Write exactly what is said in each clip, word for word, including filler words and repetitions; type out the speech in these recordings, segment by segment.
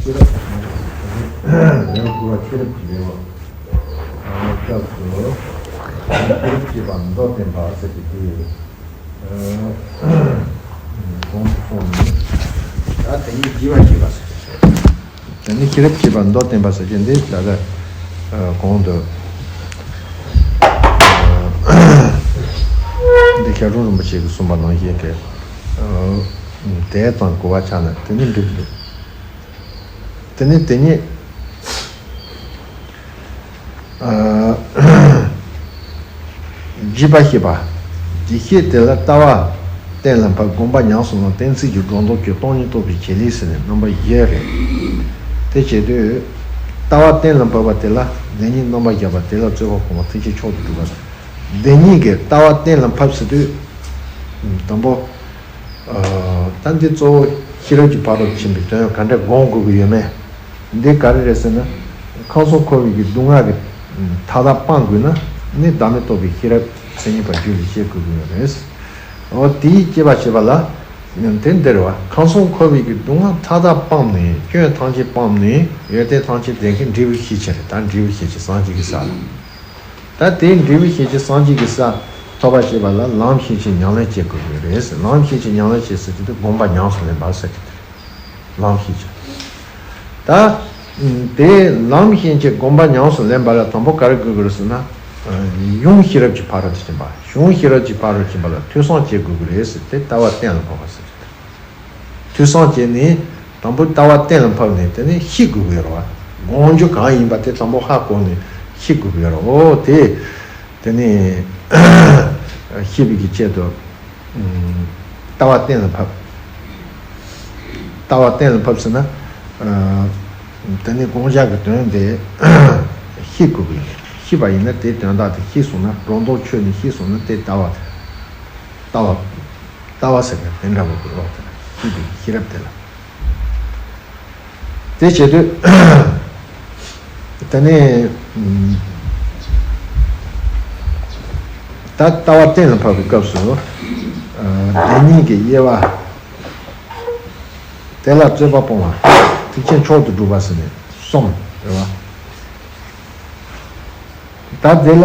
ཤེས་རབ་ཀྱི་རེ་བ། ལེའུ་དགུ་པ་ཤེས་རབ་ཀྱི་རེ་བ། ཨ་སྐབས་སུ་ཤེས་རབ་ཀྱི་བ་མདོར་བསྟན་པ་ཟེར་གྱི་དེ་ཨ་གོང་དུ་སོང་ནས། ད་དེ་ཉིད་བགྱི་བ་བྱེད་པ་ཟེར། དེ་ནི་ཤེས་རབ་ཀྱི་བ་མདོར་བསྟན་པ་ཟེར་གྱི་འདི་ད་ལྟ་ཨ་གོང་དུ་ཨ་འདི་ཞབས་དྲུང་རིན་པོ་ཆེ་གིས་གསུངས་པ་ནང་བཞིན་གྱི་ཨ་དེ་དང་གོ་བ་ཆགས་ན་དེ་ནི་འགྲིག་འདུག་དེ་ནི་དེ་ཉིད་ཨ་བགྱིས་པ་ཞེས་པ། བགྱི་བྱེད་དེ་ལ་ལྟ་བ་གཏན་ལ་ཕབ། སྒོམ་པ་ཉམས་སུ་བླང་། གཏན་ཚིགས་ཀྱི་སྒྲོ་འདོགས་གཅོད། སྟོང་ཉིད་རྟོགས་པའི་བྱེད་ལས་ཟེར་ནས་རྣམ་པ་བཞི་རེད། དེ་བྱེད་དུས་ལྟ་བ་གཏན་ལ་ཕབ་པ་དེ་ལ་བདེན་གཉིས་རྣམ་པར་བཞག་པ་དེ་ལ་རྩོད་པ་སྤོང་བ་ཐེག་ཆེན་མཆོག་ཏུ་གྲུབ་པ་དང་། བདེན་གཉིས་ཀྱི་ལྟ་བ་གཏན་ལ་ཕབ་ཟེར་དུས་དང་པོ། ཨ་ད་འདི་གཙོ་བོ་ཤེས་རབ་ཀྱི་ཕ་རོལ་ཕྱིན་པའི་དོན་ག་འདྲ་སྒོམ་དགོས་ཀྱི་ཡོད་མེད། འདི་ག་རེ་རེད་ཟེར་ན། ཁམས་གསུམ་འཁོར་བའི་གི་སྡུག་བསྔལ་གྱི་མཐའ་དག་སྤང་དགོས་ན་ནི་བདག་མེད་རྟོགས་པའི་ཤེས་རབ་མཚན་ཉིད་པ་རྒྱུད་ལ་སྐྱེ་དགོས་ཀྱི་ཡོད་རེད། འོ་དེའི་སྐྱེ་བ་བྱེད་པ་ལ་དེ་འདིར་བ། ཁམས་གསུམ་འཁོར་བའི་གི་སྡུག་བསྔལ་མཐའ་དག་སྤངས་ནས་སྐྱོན་ཐམས་ཅད་སྤངས་ནས་ཡོན་ཏན་ཐམས་ཅད་ལྡན་མཁན་འབྲས་བུ་ཤེས་བྱ་རེད། ད་འབྲས་བུ་ཤེས་བྱ་སངས་རྒྱས་ཀྱི་ས་ལ། ད་དེའི་འབྲས་བུ་ཤེས་བྱ་སངས་རྒྱས་ཀྱི་ས་ཐོབ་པར་བྱེད་པ་ལ་ལམ་ཤེས་བྱའི་ཉམས་ལེན་བྱེད་དགོས་ཀྱི་རེད། ལམ་ཤེས་བྱའི་ཉམས་ལེན་བྱེད་ཟེར་གྱི་འདུག་སྒོམ་པ་ཉམས་སུ་ལེན་པ་ཟེར་གྱི་འདུག་ལམ་ཤེས་བྱ། ད་དེ་ལམ་ཤེས་བྱའི་སྒོམ་པ་ཉམས་སུ་ལེན་པ་ལ་དང་པོ་ག་རེ་དགོས་ཀྱི་རེད་ཟེར་ན། གཞུང་ཤེས་རབ་ཀྱི་ཕ་རོལ་ཏུ་ཕྱིན་པ། གཞུང་ཤེས་རབ་ཀྱི་ཕ་རོལ་ཏུ་ཕྱིན་པ་ལ་ཐོས་བསམ་བྱེད་དགོས་ཀྱི་རེད་ཟེར་ཏེ་ལྟ་བ་གཏན་ལ་ཕབ་པ་ཟེར་གྱི་འདུག་ཐོས་བསམ་བྱས་ནས་དང་པོ་ལྟ་བ་གཏན་ལ་ཕབ་ནས་དེ་ནས་ཤེས་དགོས་ཀྱི་ཡོད་རེད་བ། སྒོམ་རྒྱུ་གང་ཡིན་པ་དེ་དང་པོ་ཧ་གོ་ནས་ཤེས་དགོས་ཀྱི་ཡོད་རེད། འོ་དེ་དེ་ནས་ཤེས་པའི་གི་ཆེད་དུ་ཨུམ་ལྟ་བ་གཏན་ལ་ཕབ། ལྟ་བ་གཏན་ལ་ཕབ་ཟེར་ན་ཨ་དེ་ནས་སྒོམ་བྱ་གི་དོན་དེ་ཤེས་དགོས་ཀྱི་ཡོད། ཤེས་པ་ཡིན་ན་དེའི་དོན་དག་དེ་ཤེས་སོང་ན་སྒྲོ་འདོགས་ཆོད་ནས་ཤེས་སོང་ན་དེ་ལྟ་བ་ལྟ་བ། ལྟ་བ་ཟེར་ན་དེ་འདྲ་བོ་གི་ཀློག་དེ་ལ་ཤེས་པའི་ཤེས་རབ་དེ་ལ། དེ་བྱེད་དུས་ད་ནི་ད་ལྟ་བ་གཏན་ལ་ཕབ་པའི་སྐབས་སུ་བདེན་གཉིས་ཀྱི་དབྱེ་བ་དེ་ལ་རྩོད་པ་སྤོང་བ་ཐེག་ཆེན་མཆོག་ཏུ་གྲུབ་པ་ཟེར་ནས་གསུམ་རེད་བ། ད་དེ་ལ་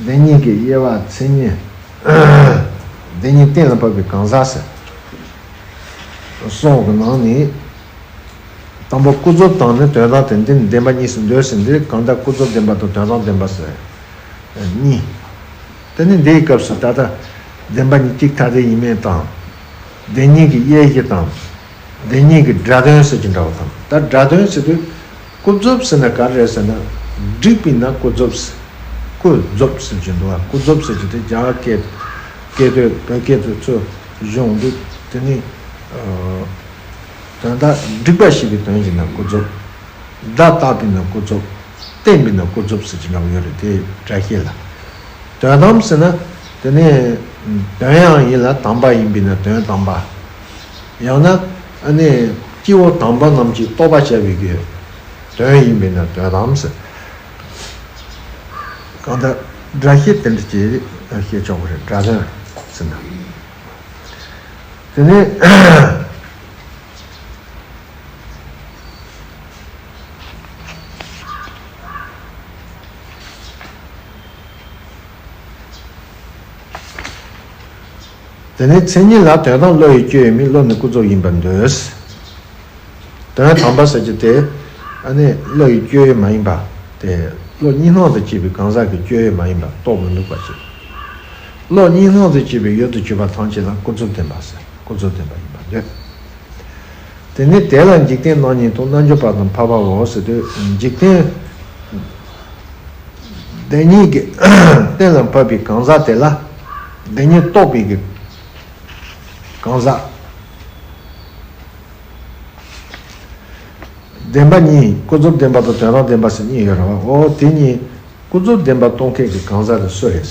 བདེན་གཉིས་ཀྱི་དབྱེ་བ་མཚན་ཉིད། བདེན་གཉིས་གཏན་ལ་ཕབ་པའི་གང་ཟག་ཟེར། གསུང་གི་ནང་ནས། དང་པོ་ཀུན་རྫོབ་དང་ནི་དོན་དམ་དེ་འདི་ནི་བདེན་པ་གཉིས་སུ་འདོད་ཟེར་འདིར་གང་ལྟར་ཀུན་རྫོབ་བདེན་པ་དང་དོན་དམ་བདེན་པ་ཟེར། གཉིས། དེ་ནི་འདིའི་སྐབས་སུ་ད་ལྟ་བདེན་པ་གཉིས་གཅིག་ཐ་དད་ཡིན་མིན་དང་། བདེན་གཉིས་ཀྱི་དབྱེ་གཞི་དང་། བདེན་གཉིས་ཀྱི་སྒྲ་དོན་ཟེར་གྱི་འདྲ་བ་དང་ད་སྒྲ་དོན་ཟེར་དུས། ཀུན་རྫོབ་ཟེར་ན་ག་རེ་རེད་ཟེར་ན། བསྒྲིགས་པས་ན་ཀུན་རྫོབ་ཟེར། ཀུན་རྫོབ་ཟེར་གྱི་འདུག་ཨ། ཀུན་རྫོབ་ཟེར་གྱི་དེ་རྒྱ་གར་སྐད་སྐད་དོད་བོད་སྐད་དུ་ཚུར་བཞག་འདུག་དེ་ནི་ཨ་དོན་དག་བསྒྲིགས་པ་ཞིག་གི་དོན་ཡིན་ན་ཀུན་རྫོབ། བརྡ་བཏགས་པས་ན་ཀུན་རྫོབ། བསྟན་པས་ན་ཀུན་རྫོབ་ཟེར་གྱི་འདྲ་བོ་ཡོད་རེད་དེ་སྒྲ་བཤད་ལ། དོན་དམ་ཟེར་ན་དེ་ནི་དོན་ཡང་ཡིན་ལ་དམ་པ་ཡིན་པས་ན་དོན་དམ་པ། ཡང་ན་ཨ་ནི་སྐྱེ་བོ་དམ་པ་རྣམས་ཀྱིས་རྟོགས་པར་བྱ་བའི་གི་དོན་ཡིན་པས་ན་དོན་དམ་ཟེར། གང་ལྟར་སྒྲ་བཤད་དེ་འདྲ་ཅིག་བཤད་ཆོག་གི་རེད། སྒྲ་དོན་ཟེར་ན། དེ་ནས་དེ་ནས་མཚན་ཉིད་ལ་དོན་དམ་བློ་ཡི་སྤྱོད་ཡུལ་མིན། བློ་ནི་ཀུན་རྫོབ་ཡིན་པར་འདོད། དོན་དམ་པ་ཟེར་རྒྱུ་དེ་ཨ་ནི་བློ་ཡི་སྤྱོད་ཡུལ་མ་ཡིན་པ། དེ་བློ་གཉིས་སྣང་དུ་སྐྱེས་པའི་གང་ཟག་གི་སྤྱོད་ཡུལ་མ་ཡིན་པ་རྟོགས་མི་ནུས་པ་ཞིག་བློ་གཉིས་སྣང་དུ་སྐྱེས་པའི་ཡུལ་དུ་གྱུར་པ་ཐམས་ཅད་ལ་ཀུན་རྫོབ་བདེན་པ་ཟེར། ཀུན་རྫོབ་བདེན་པ་ཡིན་པར་འདོད། དེ་ནི་དེ་ལ་འཇིག་རྟེན་སྣང་བརྙན་དང་། རྣལ་འབྱོར་པ་དང་འཕགས་པའོ་ཟེར་དུས་འཇིག་རྟེན་བདེན་གཉིས་ཀྱི་གཏན་ལ་ཕབ་པའི་གང་ཟག་དེ་ལ་བདེན་གཉིས་རྟོགས་པའི་གི་གང་ཟག་བདེན་པ་གཉིས། ཀུན་རྫོབ་བདེན་པ་དང་དོན་དམ་བདེན་པ་ཟེར་གཉིས་ཡོད་རེད་བ། འོ་དེ་གཉིས་ཀུན་རྫོབ་བདེན་པ་རྟོགས་མཁན་གྱི་གང་ཟག་དེ་སུ་རེད།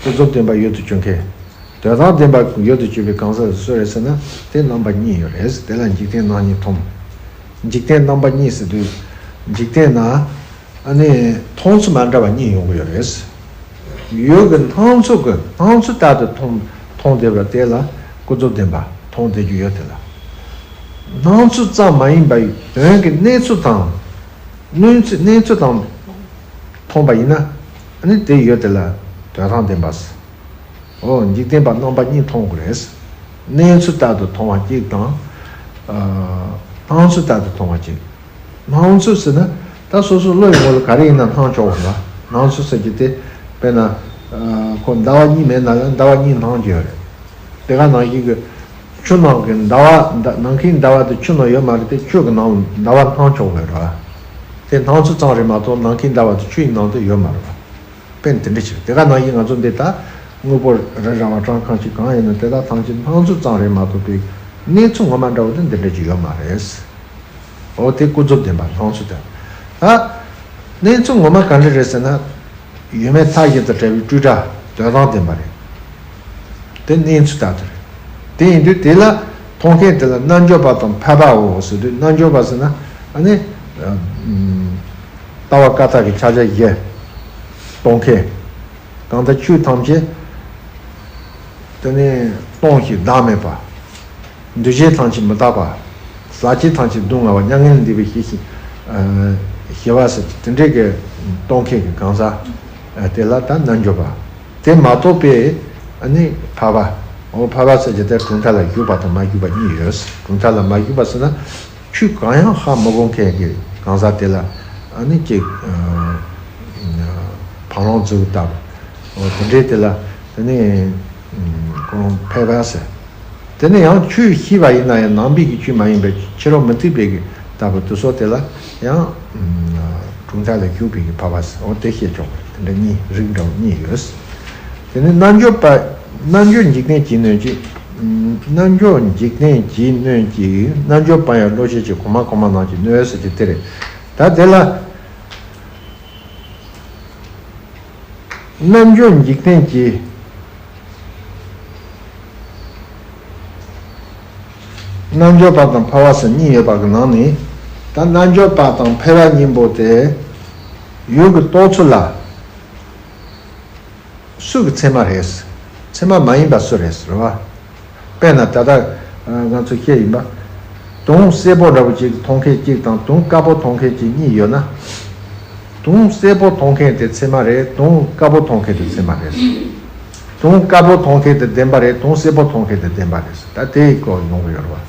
ཀུན་རྫོབ་བདེན་པ་ཡུལ་དུ་གྱུར་མཁན། དོན་དམ་བདེན་པ་ཡུལ་དུ་གྱུར་པའི་གང་ཟག་དེ་སུ་རེད་ཟེར་ན་དེ་རྣམ་པ་གཉིས་ཡོད་རེད། དེ་ལ་འཇིག་རྟེན་སྣང་བརྙན་མཐོང་། འཇིག་རྟེན་རྣམ་པ་གཉིས་ཟེར་དུས་འཇིག་རྟེན་ན་ཨ་ནི་མཐོང་ཚུལ་མ་འདྲ་བ་གཉིས་ཡོང་གི་ཡོད་རེད། ཡུལ་གྱི་སྣང་ཚུལ་གྱི་སྣང་ཚུལ་ལྟར་དུ་མཐོང་མཐོང་བསྡད་པ་དེ་ལ་ཀུན་རྫོབ་བདེན་པ་མཐོང་བསྡད་རྒྱུ་ཡོད་དེ་ལ། སྣང་ཚུལ་ཙམ་མ་ཡིན་པའི་དོན་གྱི་གནས་ཚུལ་དང་། གནས་ཚུལ་གནས་ཚུལ་དང་མཐོང་པ་ཡིན་ན། ཨ་ནི་དེ་ཡོད་དེ་ལ་དོན་དམ་བདེན་པ་ཟེར། འོ་འཇིག་རྟེན་པ་རྣམ་པ་གཉིས་མཐོང་དགོས་རེད། གནས་ཚུལ་ལྟར་དུ་མཐོང་བ་གཅིག་དང་། ཨ། སྣང་ཚུལ་ལྟར་དུ་མཐོང་བ་གཅིག་སྣང་ཚུལ་ཟེར་ན་ད་སོ་སོའི་བློ་ཡི་ངོ་ལ་ག་རེ་ཡིན་ན་སྣང་ཆོག་གི་རེད་བ། སྣང་ཚུལ་ཟེར་རྒྱུ་དེ་དཔེར་ན། ཨ། ཁོ་ཟླ་བ་གཉིས་མེད་ན་ཡང་ཟླ་བ་གཉིས་སྣང་རྒྱུ་ཡོད་རེད། དེ་ག་ནང་བཞིན་གྱི་ཆུ་ནང་གི་ཟླ་བ་ཟླ་ནམ་མཁའི་ཟླ་བ་དེ་ཆུ་ནང་ཡོད་མ་རེད་དེ། ཆུ་གི་ནང་ཟླ་བ་སྣང་ཆོག་གི་རེད་བ། དེ་སྣང་ཚུལ་ཙམ་རེད་མ་གཏོགས་ནམ་མཁའི་ཟླ་བ་དེ་ཆུ་ཡི་ནང་དུ་ཡོད་མ་རེད་བ། དཔེ་དེ་འདྲ་ཞིག་དེ་ག་ནང་བཞིན་ང་ཚོ་འདི་ལྟར་དངོས་པོ་རི་ར་བ་གྲང་ཁང་ཅིག་གང་ཡིན་ན་དེ་དག་ཐམས་ཅད་སྣང་ཚུལ་ཙམ་རེད་མ་གཏོགས་པའི་གནས་ཚུལ་ངོ་མ་འདྲ་བོ་དེ་འདི་འདྲ་ཅིག་ཡོད་མ་རེད། འོ་དེ་ཀུན་རྫོབ་བདེན་པ་སྣང་ཚུལ་དེ། ད་གནས་ཚུལ་ངོ་མ་ག་འདྲ་རེད་ཟེར་ན། ཡོད་མེད་མཐའ་བཞིན་དུ་བྲལ་བའི་སྤྲོས་བྲལ་དོན་དམ་བདེན་པ་རེད། དེ་གནས་ཚུལ་ལྟར་དུ་རེད། དེ་ཡིན་དུས་དེ་ལ་མཐོང་མཁན་དེ་ལ་རྣལ་འབྱོར་པ་དང་ཕལ་པའོ་ཟེར་དུས། རྣལ་འབྱོར་པ་ཟེར་ན་ཨ་ནི། ཨ། ལྟ་བ་བཀའ་རྟགས་ཀྱི་ཕྱག་རྒྱ་བཞི་མཐོང་མཁན། གང་ལྟར་ཆོས་ཐམས་ཅད་དེ་ནི་སྟོང་ཞིང་བདག་མེད་པ། འདུ་བྱེད་ཐམས་ཅད་མི་རྟག་པ། ཟག་བཅས་ཐམས་ཅད་སྡུག་བསྔལ་བ། མྱ་ངན་ལས་འདས་པའི་ཞི་ཞིང་། ཨ། ཞི་བ་ཟེར་དེ་འདྲའི་གི་མཐོང་མཁན་གྱི་གང་ཟག་ཨ། དེ་ལ་ད་རྣལ་འབྱོར་པ། དེ་མ་གཏོགས་པའི་ཨ་ནི་ཕལ་པ། འོ་ཕལ་པ་ཟེར་རྒྱུ་དེ་གྲུབ་མཐའ་ལ་ཞུགས་པ་དང་མ་ཞུགས་པ་གཉིས་ཡོད། གྲུབ་མཐའ་ལ་མ་ཞུགས་པ་ཟེར་ན། ཆོས་གང་ཡང་ཧ་མི་གོ་མཁན་གྱི་གང་ཟག་དེ་ལ་ཨ་ནི་ཅིག་ཨ། བང་རིམ་བརྩི་བ་ལྟ་བུ། འོ་དེ་འདྲའི་དེ་ལ་དེ་ནི་ཁོ་རང་ཕལ་པ་ཟེར། དེ་ནི་ཡང་ཆོས་ཤེས་པ་ཡིན་ན་ཡང་ནང་པའི་གི་ཆོས་མ་ཡིན་པའི་ཕྱི་རོལ་མུ་སྟེགས་པའི་གི་ལྟ་བུ་དེ་ཚོ་དེ་ལ་ཡང་གྲུབ་མཐའ་ལ་ཞུགས་པའི་གི་ཕལ་པ་ཟེར། འོ་དེ་བཤད་ཆོག་པ་རེད། དེ་འདྲ་གཉིས་རིགས་འདྲ་བོ་གཉིས་ཡོད། དེ་ནི་རྣལ་འབྱོར་པ། རྣལ་འབྱོར་འཇིག་རྟེན་གྱིས་གནོད་ཅིང་། རྣལ་འབྱོར་འཇིག་རྟེན་གྱིས་གནོད་ཅིང་། རྣལ་འབྱོར་པ་ཡང་བློ་ཤེས་ཀྱིས། གོང་མ་གོང་མ་རྣམས་ཀྱིས་གནོད་ཟེར་གྱི་དེ་རེད། ད་དེ་ལ། རྣལ་འབྱོར་འཇིག་རྟེན་གྱིས། རྣལ་འབྱོར་པ་དང་ཕལ་པ་ཟེར་གཉིས་ཡོད་པ་གི་ནང་ནས། ད་རྣལ་འབྱོར་པ་དང་ཕལ་པ་གཉིས་པོ་དེ་ཡུལ་གྱི་རྟོགས་ཚུལ་ལ་སུ་གི་ཚད་མ་རེད། ཚད་མ་མ་ཡིན་པ་སུ་རེད་ཟེར་བ། དཔེར་ན་ད་ལྟ་ང་ཚོ་བཤད་ཡིན་པ། དུང་སེར་པོ་འདྲ་བོ་ཅིག་མཐོང་མཁན་གཅིག་དང་དུང་དཀར་པོ་མཐོང་མཁན་གཅིག་གཉིས་ཡོད་ན། དུང་སེར་པོ་མཐོང་མཁན་དེ་ཚད་མ་རེད། དུང་དཀར་པོ་མཐོང་མཁན་དེ་ཚད་མ་རེད། དུང་དཀར་པོ་མཐོང་མཁན་དེ་བདེན་པ་རེད། དུང་སེར་པོ་མཐོང་མཁན་དེ་བདེན་པ་རེད། ད་དེའི་སྐོར་ཡོང་གི་ཡོད་རེད་བ།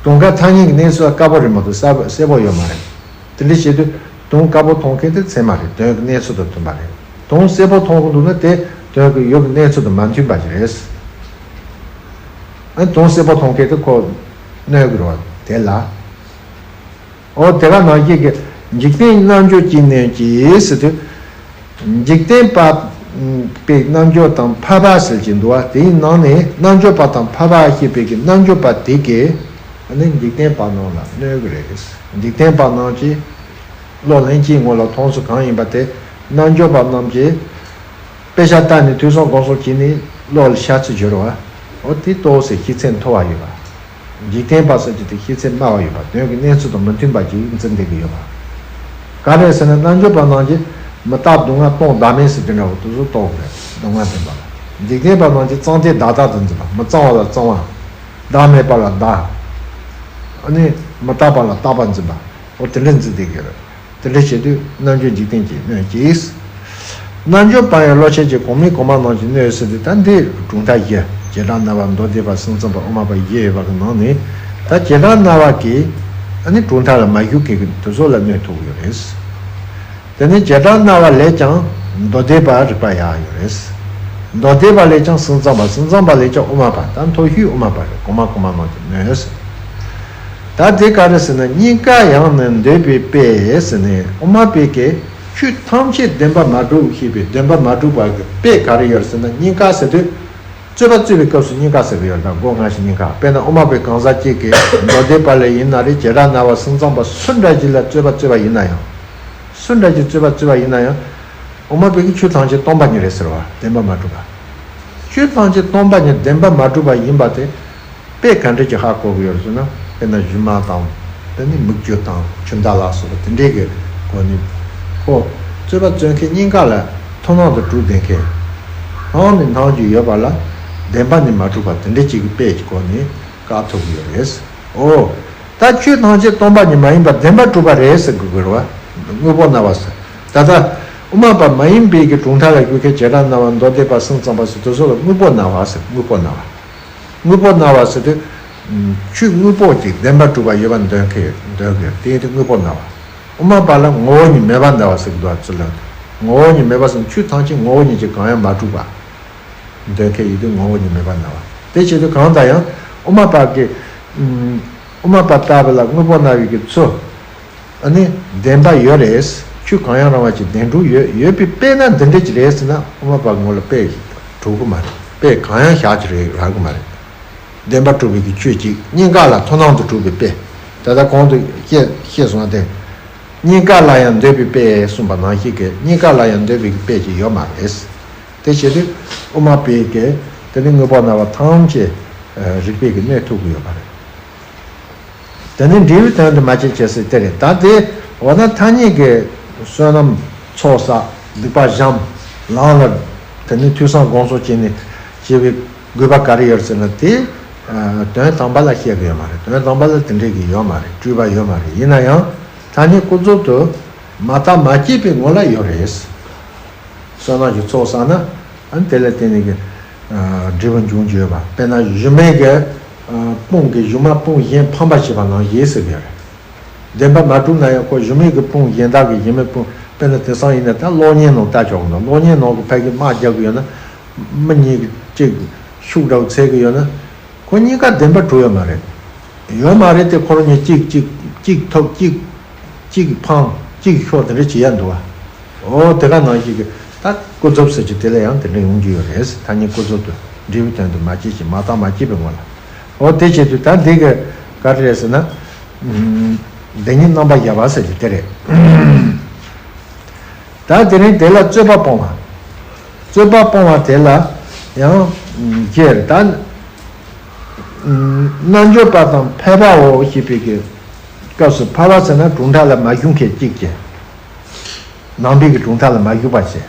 དུང་དཀར་ཐ་སྙད་ཀྱི་གནས་ཚུལ་དཀར་པོ་རེད་མ་གཏོགས་སེར་པོ་ཡོད་མ་རེད། དེ་འདྲ་བྱེད་དུས་དུང་དཀར་པོ་མཐོང་མཁན་དེ་ཚད་མ་རེད། དོན་གྱི་གནས་ཚུལ་དང་མཐུན་པ་རེད། དུང་སེར་པོ་མཐོང་གི་འདུག་ན་དེ་དོན་གྱི་ཡུལ་གྱི་གནས་ཚུལ་དང་མ་མཐུན་པ་ཞིག་རེད། ཨ། དུང་སེར་པོ་མཐོང་མཁན་དེ་ཁོ་གནོད་ཀྱི་རེད་བ་དེ་ལ། འོ་དེ་ག་ནང་བཞིན་གྱི་འཇིག་རྟེན་རྣལ་འབྱོར་གྱིས་གནོད་ཅིང་ཟེར་དུས། འཇིག་རྟེན་པ་པའི་རྣལ་འབྱོར་དང་ཕལ་པ་ཟེར་གྱི་འདུག་བ། དེའི་ནང་ནས་རྣལ་འབྱོར་པ་དང་ཕལ་པ་ཞེས་པའི་གི་རྣལ་འབྱོར་པ་དེ་གིས་ཨ་ནི་འཇིག་རྟེན་པ་རྣམས་ལ་གནོད་ཀྱི་རེད། འཇིག་རྟེན་པ་རྣམས་ཀྱིས་བློ་ལྷན་སྐྱེས་ངོ་ལ་མཐོང་ཚུལ་གང་ཡིན་པ་དེ། རྣལ་འབྱོར་པ་རྣམས་ཀྱིས་དཔེ་ཆ་ལྟ་ནས་ཐོས་བསམ་སྒོམ་གསུམ་བྱས་ནས་བློ་ལ་ཤར་ཚུལ་སྦྱོར་བ། འོ་དེ་ཏོག་ཙམ་ཤེས་ཚད་མཐོ་བ་ཡོད་པ། འཇིག་རྟེན་པ་ཟེར་རྒྱུ་དེ་ཤེས་ཚད་དམའ་བ་ཡོད་པ། དོན་གྱི་གནས་ཚུལ་དང་མི་མཐུན་པ་ཅིག་འཛིན་བསྡད་ཀྱི་ཡོད་པ། ག་རེ་ཟེར་ན་རྣལ་འབྱོར་པ་རྣམས་ཀྱིས་མི་རྟག་སྡུག་བསྔལ་སྟོང་བདག་མེད་ཟེར་དེ་འདྲ་བོ་དེ་ཚོ་རྟོགས་དགོས་རེད། སྡུག་བསྔལ་བདེན་པ་ལ། འཇིག་རྟེན་པ་རྣམས་ཀྱིས་གཙང་མཐའི་བདག་རྟག་ཏུ་འཛིན་པ། མི་གཙང་བ་ལ་གཙང་བ། བདག་མེད་པ་ལ་བདག་ཨ་ནི་མི་རྟག་པ་ལ་རྟག་པ་འཛིན་པ། འོ་དེ་འདྲ་འཛིན་བསྡད་ཀྱི་ཡོད་རེད། དེ་འདྲ་བྱེད་དུས་རྣལ་འབྱོར་འཇིག་རྟེན་གྱིས་གནོད་ཅིང་། རྣལ་འབྱོར་པ་ཡང་བློ་ཤེས་ཀྱིས། གོང་མའི་གོང་མ་རྣམས་ཀྱིས་གནོད་ཟེར་དུས། ད་འདི་གྲུབ་མཐའ་བཞི། བྱེ་བྲག་སྨྲ་བ། མདོ་སྡེ་པ། གསུམ་ཚང་པ། དབུ་མ་པ་བཞི་ཡོད་པ་གི་ནང་ནས། ད་བྱེ་བྲག་སྨྲ་བ་གིས་ཨ་ནི་གྲུབ་མཐའ་ལ་མ་ཞུགས་མཁན་གྱི་དེ་ཚོ་ལ་གནོད་ཐུབ་ཀྱི་ཡོད་རེད། དེ་ནས་བྱེ་བྲག་སྨྲ་བ་ལས་ཀྱང་མདོ་སྡེ་པ་རིགས་པ་ཡག་ཡོད་རེད། མདོ་སྡེ་པ་ལས་ཀྱང་གསུམ་ཚང་པ། གསུམ་ཚང་པ་ལས་ཀྱང་དབུ་མ་པ། ད་མཐོ་ཤོས་དབུ་མ་པ་རེད། གོང་མ་གོང་མ་རྣམས་ཀྱིས་གནོད་ཟེར། ད་དེ་ག་རེ་ཟེར་ན། གཉིས་ཀ་ཡང་ནི་འདོད་པའི་དཔེ་ཟེར་ནས། དབུ་མ་པའི་གི་ཆོས་ཐམས་ཅད་བདེན་པར་མ་གྲུབ་ཞེས་པའི་བདེན་པར་མ་གྲུབ་པ་གི་དཔེ་ག་རེ་ཡོད་ཟེར་ན། གཉིས་ཀ་ཟེར་དུས་རྩོད་པ་རྩོད་པའི་སྐབས་སུ་གཉིས་ཀ་ཟེར་གི་ཡོད། ད་སྒོ་སྔ་ཕྱི་གཉིས་ཀ། དཔེར་ན་དབུ་མ་པའི་གང་ཟག་གཅིག་གིས་མདོ་སྡེ་པ་ལ་ཡིན་ན་རེད། བྱེ་བྲག་སྨྲ་བ། གསུམ་ཚང་པ་སུ་འདྲ་ཅིག་ལ་རྩོད་པ་རྩོད་པ་ཡིན་ན་ཡང་། སུ་འདྲ་ཅིག་རྩོད་པ་རྩོད་པ་ཡིན་ན་ཡང་། དབུ་མ་པའི་གི་ཆོས་ཐམས་ཅད་སྟོང་པ་ཉིད་རེད་ཟེར་བ། བདེན་པར་མ་གྲུབ་པ། ཆོས་ཐམས་ཅད་སྟོང་པ་ཉིད་བདེན་པར་མ་གྲུབ་པ་ཡིན་པ་དེ་དཔེ་ག་འདྲ་ཅིག་ཧ་གོ་གི་ཡོད་ཟེར་ན། དཔེར་ན་སྒྱུ་མ་དང་། དེ་ནི་མིག་ཆུ་དང་ཆུ་ཟླ་ལ་སོགས་པ་དེ་འདྲའི་གི་སྒོ་ནས། ཁོ་རྩོད་པ་རྩོད་མཁན་གཉིས་ཀ་ལ་མཐུན་སྣང་དུ་གྲུབ་བསྡད་མཁན། སྣང་ནས་སྣང་རྒྱུ་ཡོད་པ་ལ་བདེན་པ་ནི་མ་གྲུབ་པ་དེ་འདྲ་ཅིག་གི་དཔེ་གི་སྒོ་ནས་བཀག་ཐུབ་ཀྱི་ཡོད་རེད། ཨོ། ད་ཆོས་ཐམས་ཅད་སྟོང་པ་ཉིད་མ་ཡིན་པ་བདེན་པར་གྲུབ་པ་རེད་ཟེར་དགོས་ཀྱི་རེད་བ། དངོས་པོ་སྨྲ་བ་ཟེར། ད་ལྟ་དབུ་མ་པ་མ་ཡིན་པའི་གི་གྲུབ་མཐའ་ལ་རྒྱུ་མཁན་བྱེ་བྲག་སྨྲ་བ་མདོ་སྡེ་པ་སེམས་ཙམ་པ་ཟེར་དེ་ཚོ་ལ་དངོས་པོ་སྨྲ་བ་ཟེར། དངོས་པོ་སྨྲ་བ། དངོས་པོ་སྨྲ་བ་ཟེར་དུས། ཆོས་དངོས་པོ་ཅིག་བདེན་པར་གྲུབ་པ་ཡོད་པ་འདོད་མཁན་འདོད་མཁན་དེ་ཡིན་དུས་དངོས་པོ་སྨྲ་བ། དབུ་མ་པ་ལ་ངོ་བོ་ཉིད་མེད་པ་སྨྲ་བ་ཟེར་གྱི་འདུག་ཨ། ཚུལ་ལ། ངོ་བོ་ཉིད་མེད་པ་ཟེར་ན་ཆོས་ཐམས་ཅད་ངོ་བོ་ཉིད་ཀྱིས་གང་ཡང་མ་གྲུབ་པ། འདོད་མཁན་ཡིན་དུས་ངོ་བོ་ཉིད་མེད་པ་སྨྲ་བ། དེ་བྱེད་དུས་གང་ལྟར་ཡང་དབུ་མ་པ་གི། ཨུམ། དབུ་མ་པ་ལྟ་བུ་ལ་དངོས་པོ་སྨྲ་བའི་གི་ཚུལ། ཨ་ནི་བདེན་པ་ཡོད་རེད། ཆོས་གང་ཡང་རང་བ་ཅིག་བདེན་གྲུབ་ཡོད། ཡོད་པའི་དཔེ་ན་འདི་འདྲ་ཅིག་རེད་ཟེར་ན་དབུ་མ་པ་ངོ་ལ་དཔེ་གྲུབ་གི་མ་རེད། དཔེ་གང་ཡང་ཞག་ཅིག་རེད་རག་གི་མ་རེད། བདེན་པར་གྲུབ་པའི་གི་ཆོས་ཅིག་གཉིས་ཀ་ལ་མཐུན་སྣང་དུ་གྲུབ་པའི་དཔེ། ད་ལྟ་གོང་དུ་བཤད་བཤད་སོང་བ་དེ། གཉིས་ཀ་ལ་ཡང་འདོད་པའི་དཔེ་གསུངས་པ་ནང་བཞིན་གྱི་གཉིས་ཀ་ལ་ཡང་འདོད་པའི་གི་དཔེ་ཅིག་ཡོད་མ་རེད། དེ་བྱེད་དུས་དབུ་མ་པའི་གི་དེ་ནི་དངོས་པོ་སྨྲ་བ་ཐམས་ཅད་རིགས་པས་ཀྱི་གནོད་ཐུབ་ཀྱི་ཡོད་པ་རེད། དེ་ནི་འབྲས་བུའི་དོན་དུ་མ་སྐྱེས་ཀྱི་ཟེར་དེ་རེད། ད་དེ་འོ་ན་ཐ་སྙད་ཀྱི་བསོད་ནམས་ཚོགས་བསགས་སྡིག་པ་བཤགས་ལམ་ལ་དེ་ནི་ཐོས་བསམ་སྒོམ་གསུམ་བྱས་ནས་བྱེད་པའི་དགོས་པ་ག་རེ་ཡོད་ཟེར་ན་དེ། དོན་དམ་པ་ལ་བཤད་ཀྱི་ཡོད་མ་རེད། དོན་དམ་པ་ལ་དེ་འདྲའི་གི་ཡོད་མ་རེད། སྤྲོས་པ་ཡོད་མ་རེད། ཡིན་ན་ཡང་ཐ་སྙད་ཀུན་རྫོབ་ཏུ་མ་བརྟགས་མ་དཔྱད་པའི་ངོ་ལ་ཡོད་རེད། བསོད་ནམས་ཀྱི་ཚོགས་བསགས་ན་ཨ་ནི་དེ་ལ་བརྟེན་ནས་ཀྱི་འབྲས་བུ་འབྱུང་རྒྱུ་ཡོད་པ། དཔེར་ན་གཞུ་མའི་གི་དཔུང་གི་གཞུ་མ་དཔུང་གཞན་ཕམ་པར་བྱེད་པ་ནང་བཞིན་ཟེར་གི་ཡོད་རེད། བདེན་པ་མ་གྲུབ་ན་ཡང་ཁོ་གཞུ་མའི་གི་དཔུང་གཞན་དག་གི་གཞན་མའི་དཔུང་དཔེར་ན་དེང་སང་ཡིན་ན་ད་གློག་བརྙན་ནང་ལྟ་ཆོག་གི་འདུག་གློག་བརྙན་ནང་གི་ཕ་གི་དམག་རྒྱག་གི་ཡོད་ན་མི་གཉིས་ཀྱི་གཅིག་ཤུགས་འདྲ་བོ་འཚོལ་གི་ཡོད་ན། ཁོ་གཉིས་ཀ་བདེན་པར་གྲུབ་ཡོད་མ་རེད། ཡོད་མ་རེད་དེ་ཁོ་རང་གཉིས་གཅིག་གཅིག་གཅིག་ཐོབ་གཅིག་གཅིག་ཕམ་གཅིག་ཤོར་དེ་འདྲ་བྱེད་ཡ་འདུག་བ། འོ་དེ་ག་ནང་བཞིན་གྱི་ད་ཀུན་རྫོབ་ཟེར་གྱི་དེ་ལ་ཡང་དེ་འདྲ་ཡོང་རྒྱུ་ཡོད་རེད། ཐ་སྙད་ཀུན་རྫོབ་ཏུ་འབྲས་བུའི་དོན་དུ་མ་སྐྱེས་ཤིང་མ་བརྟགས་མ་དཔྱད་པའི་ངོ་ལ། འོ་དེ་བྱེད་དུས་ད་འདི་གི་ག་རེ་རེད་ཟེར་ན། ཨུམ། བདེན་གཉིས་རྣམ་པར་བཞག་པ་ཟེར་གྱི་དེ་རེད། ད་དེ་རིང་དེ་ལ་རྩོད་པ་སྤོང་བ། རྩོད་པ་སྤོང་བ་དེ་ལ་ཡང་རྒྱས་ད། རྣལ་འབྱོར་པ་དང་ཕལ་པའོ་ཞེས་པའི་གི་སྐབས་སུ་ཕལ་པ་ཟེར་ན་གྲུབ་མཐའ་ལ་མ་ཞུགས་མཁན་གཅིག་བྱས། ནང་པའི་གི་གྲུབ་མཐའ་ལ་མ་ཞུགས་པ་བྱས།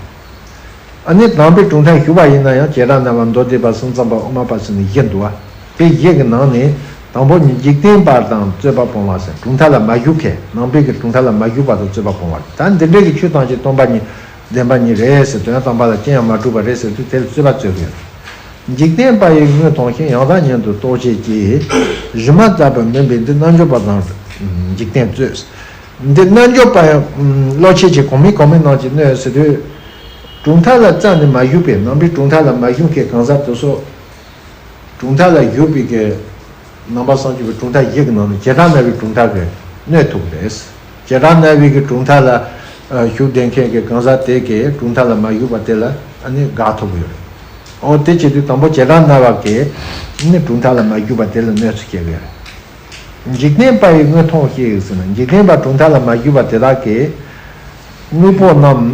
ཨ་ནི་ནང་པའི་གྲུབ་མཐའ་ཞུགས་པ་ཡིན་ན་ཡང་བྱེ་བྲག་སྨྲ་བ་མདོ་སྡེ་པ་སེམས་ཙམ་པ་དབུ་མ་པ་ཟེར་ནས་བཞི་འདུག་བ། དེ་བཞི་གི་ནང་ནས་དང་པོ་ནི་འཇིག་རྟེན་པ་དང་རྩོད་པ་སྤོང་བ་ཟེར། གྲུབ་མཐའ་ལ་མ་ཞུགས་མཁན། ནང་པའི་གི་གྲུབ་མཐའ་ལ་མ་ཞུགས་པ་དང་རྩོད་པ་སྤོང་བ། ད་འདི་འདྲའི་གི་ཆོས་ཐམས་ཅད་སྟོང་པ་ཉིད་བདེན་པ་ཉིད་རེད་ཟེར། དོན་དམ་པ་ལ་ཅི་ཡང་མ་གྲུབ་པ་རེད་ཟེར་དུས་དེར་རྩོད་པ་རྩོད་དགོས། འཇིག་རྟེན་པ་ཡིས་དངོས་མཐོང་ཞིང་། ཡང་དག་ཉིད་དུ་རྟོག་བྱེད་ཀྱི། སྒྱུ་མ་ལྟ་བུ་མིན་པས་འདི། རྣལ་འབྱོར་པ་དང་འཇིག་རྟེན་རྩོད། འདི་རྣལ་འབྱོར་པ་ཡང་བློ་ཆེ་ཆེ་གོང་མའི་གོང་མའི་ནང་གི་གནོད་ཟེར་དུས། གྲུབ་མཐའ་ལ་རྩ་ནས་མ་ཞུགས་པའི་ནང་པའི་གྲུབ་མཐའ་ལ་མ་ཞུགས་མཁན་གང་ཟག་དེ་ཚོ། གྲུབ་མཐའ་ལ་ཞུགས་པའི་གི་ནང་པ་སངས་རྒྱས་པའི་གྲུབ་མཐའ་བཞི་གི་ནང་ནས་བྱེ་བྲག་སྨྲ་བའི་གྲུབ་མཐའ་གི་གནོད་ཐུབ་པ་རེད། བྱེ་བྲག་སྨྲ་བའི་གི་གྲུབ་མཐའ་ལ་ཞུགས་བསྡད་མཁན་གི་གང་ཟག་དེ་གི་གྲུབ་མཐའ་ལ་མ་ཞུགས་པ་དེ་ལ་ཨ་ནི་དགག་ཐུབ་ཀྱི་ཡོད་རེད། འོ་དེ་བྱེད་དུས་དང་པོ་བྱེ་བྲག་སྨྲ་བ་གི་ཨ་ནི་གྲུབ་མཐའ་ལ་མ་ཞུགས་པ་དེ་ལ་གནོད་འཚེ་བྱེད་ཀྱི་ཡོད་རེད། འཇིག་རྟེན་པ་ཡིས་དངོས་མཐོང་ཞེས་ཟེར་ན། འཇིག་རྟེན་པ་གྲུབ་མཐའ་ལ་མ་ཞུགས་པ་དེ་དག་གིས་དངོས་པོ་རྣམས་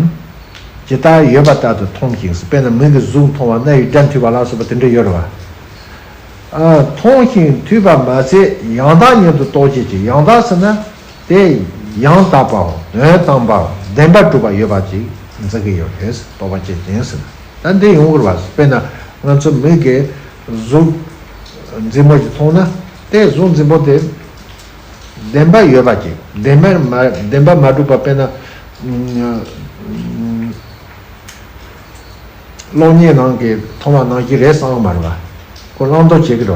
ཇི་ལྟར་ཡོད་པ་ལྟར་དུ་མཐོང་ཞིང་ཟེར། དཔེར་ན་མི་གི་གཟུགས་མཐོང་བ། རྣ་བའི་སྒྲ་ཐོས་པ་ལ་སོགས་པ་དེ་འདྲ་ཡོད་རེད་བ། ཨ། མཐོང་ཞིང་ཐོས་པ་མ་ཟད་ཡང་དག་ཉིད་དུ་རྟོག་བྱེད་ཀྱི། ཡང་དག་ཟེར་ན་དེ་ཡང་དག་པའོ། དོན་དམ་པའོ། བདེན་པར་གྲུབ་པ་ཡོད་པ་ཅིག་འཛིན་གྱི་ཡོད་རེད། རྟོགས་པ་བྱེད་ཅིང་ཟེར་ན། ད་འདི་ཡོང་གི་རེད་བ། དཔེར་ན་ང་ཚོ་མིག་གིས་གཟུགས་མཛེས་མོ་ཞིག་མཐོང་ན་དེ་གཟུགས་མཛེས་མོ་དེ་བདེན་པ་ཡོད་པ་ཅིག་བདེན་པ་མ་བདེན་པ་མ་གྲུབ་པ། དཔེར་ན་གློག་བརྙན་ནང་གི་མཐོང་བ་ནང་བཞིན་རེད་བསམ་གྱི་མ་རེད་བ། ཁོ་བླང་དོར་བྱེད་ཀྱི་རེད་བ།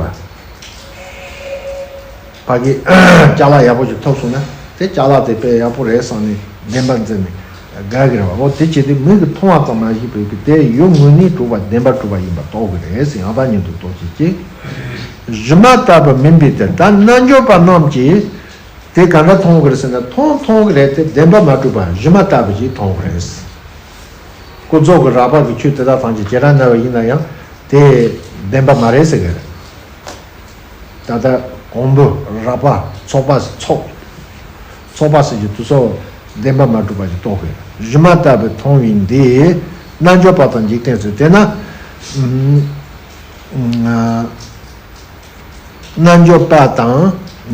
ཕ་གི་ཅ་ལག་ཡག་པོ་ཞིག་ཐོབ་སོང་ན་དེ་ཅ་ལག་དེ་དཔེ་ཡག་པོ་རེད་བསམ་ནས་བདེན་པ་འཛིན་ནས་དགའ་གི་རེད་བ། འོ་དེ་བྱེད་དུས་མིག་གིས་མཐོང་བ་ཙམ་མ་ཞིག་བོད་ཀྱི་དེ་ཡུལ་དངོས་གནས་གྲུབ་པ་བདེན་པར་གྲུབ་པ་ཡིན་པ་རྟོགས་ཀྱི་རེད་ཟེར། ཡང་དག་ཉིད་དུ་རྟོགས་བྱེད་ཀྱི། སྒྱུ་མ་ལྟ་བུ་མིན་པའི་དེ། ད་རྣལ་འབྱོར་པ་རྣམས་ཀྱིས་དེ་ག་འདྲ་མཐོང་གི་རེད་ཟེར་ན། མཐོང་མཐོང་གི་རེད་དེ་བདེན་པ་མ་གྲུབ་པ་སྒྱུ་མ་ལྟ་བུ་ཞིག་མཐོང་གི་རེད། ཀུན་རྫོབ་ཀྱི་རགས་པ་གི་ཆོས་དེ་དག་ཐམས་ཅད་བྱེ་བྲག་སྨྲ་བ་ཡིན་ན་ཡང་དེ་བདེན་པ་མ་རེད་ཟེར་གི་རེད། ད་ལྟ་གོང་བུ་རགས་པ་ཚོགས་པ་ཚོགས་ཚོགས་པ་ཟེར་གྱི་དེ་ཚོ་བདེན་པ་མ་གྲུབ་པ་ཞིག་རྟོགས་དགོས། སྒྱུ་མ་ལྟ་བུ་མཐོང་བས་འདི། རྣལ་འབྱོར་པ་དང་འཇིག་རྟེན་རྩོད། དེས་ན། ཨུམ། ཨ། རྣལ་འབྱོར་པ་དང་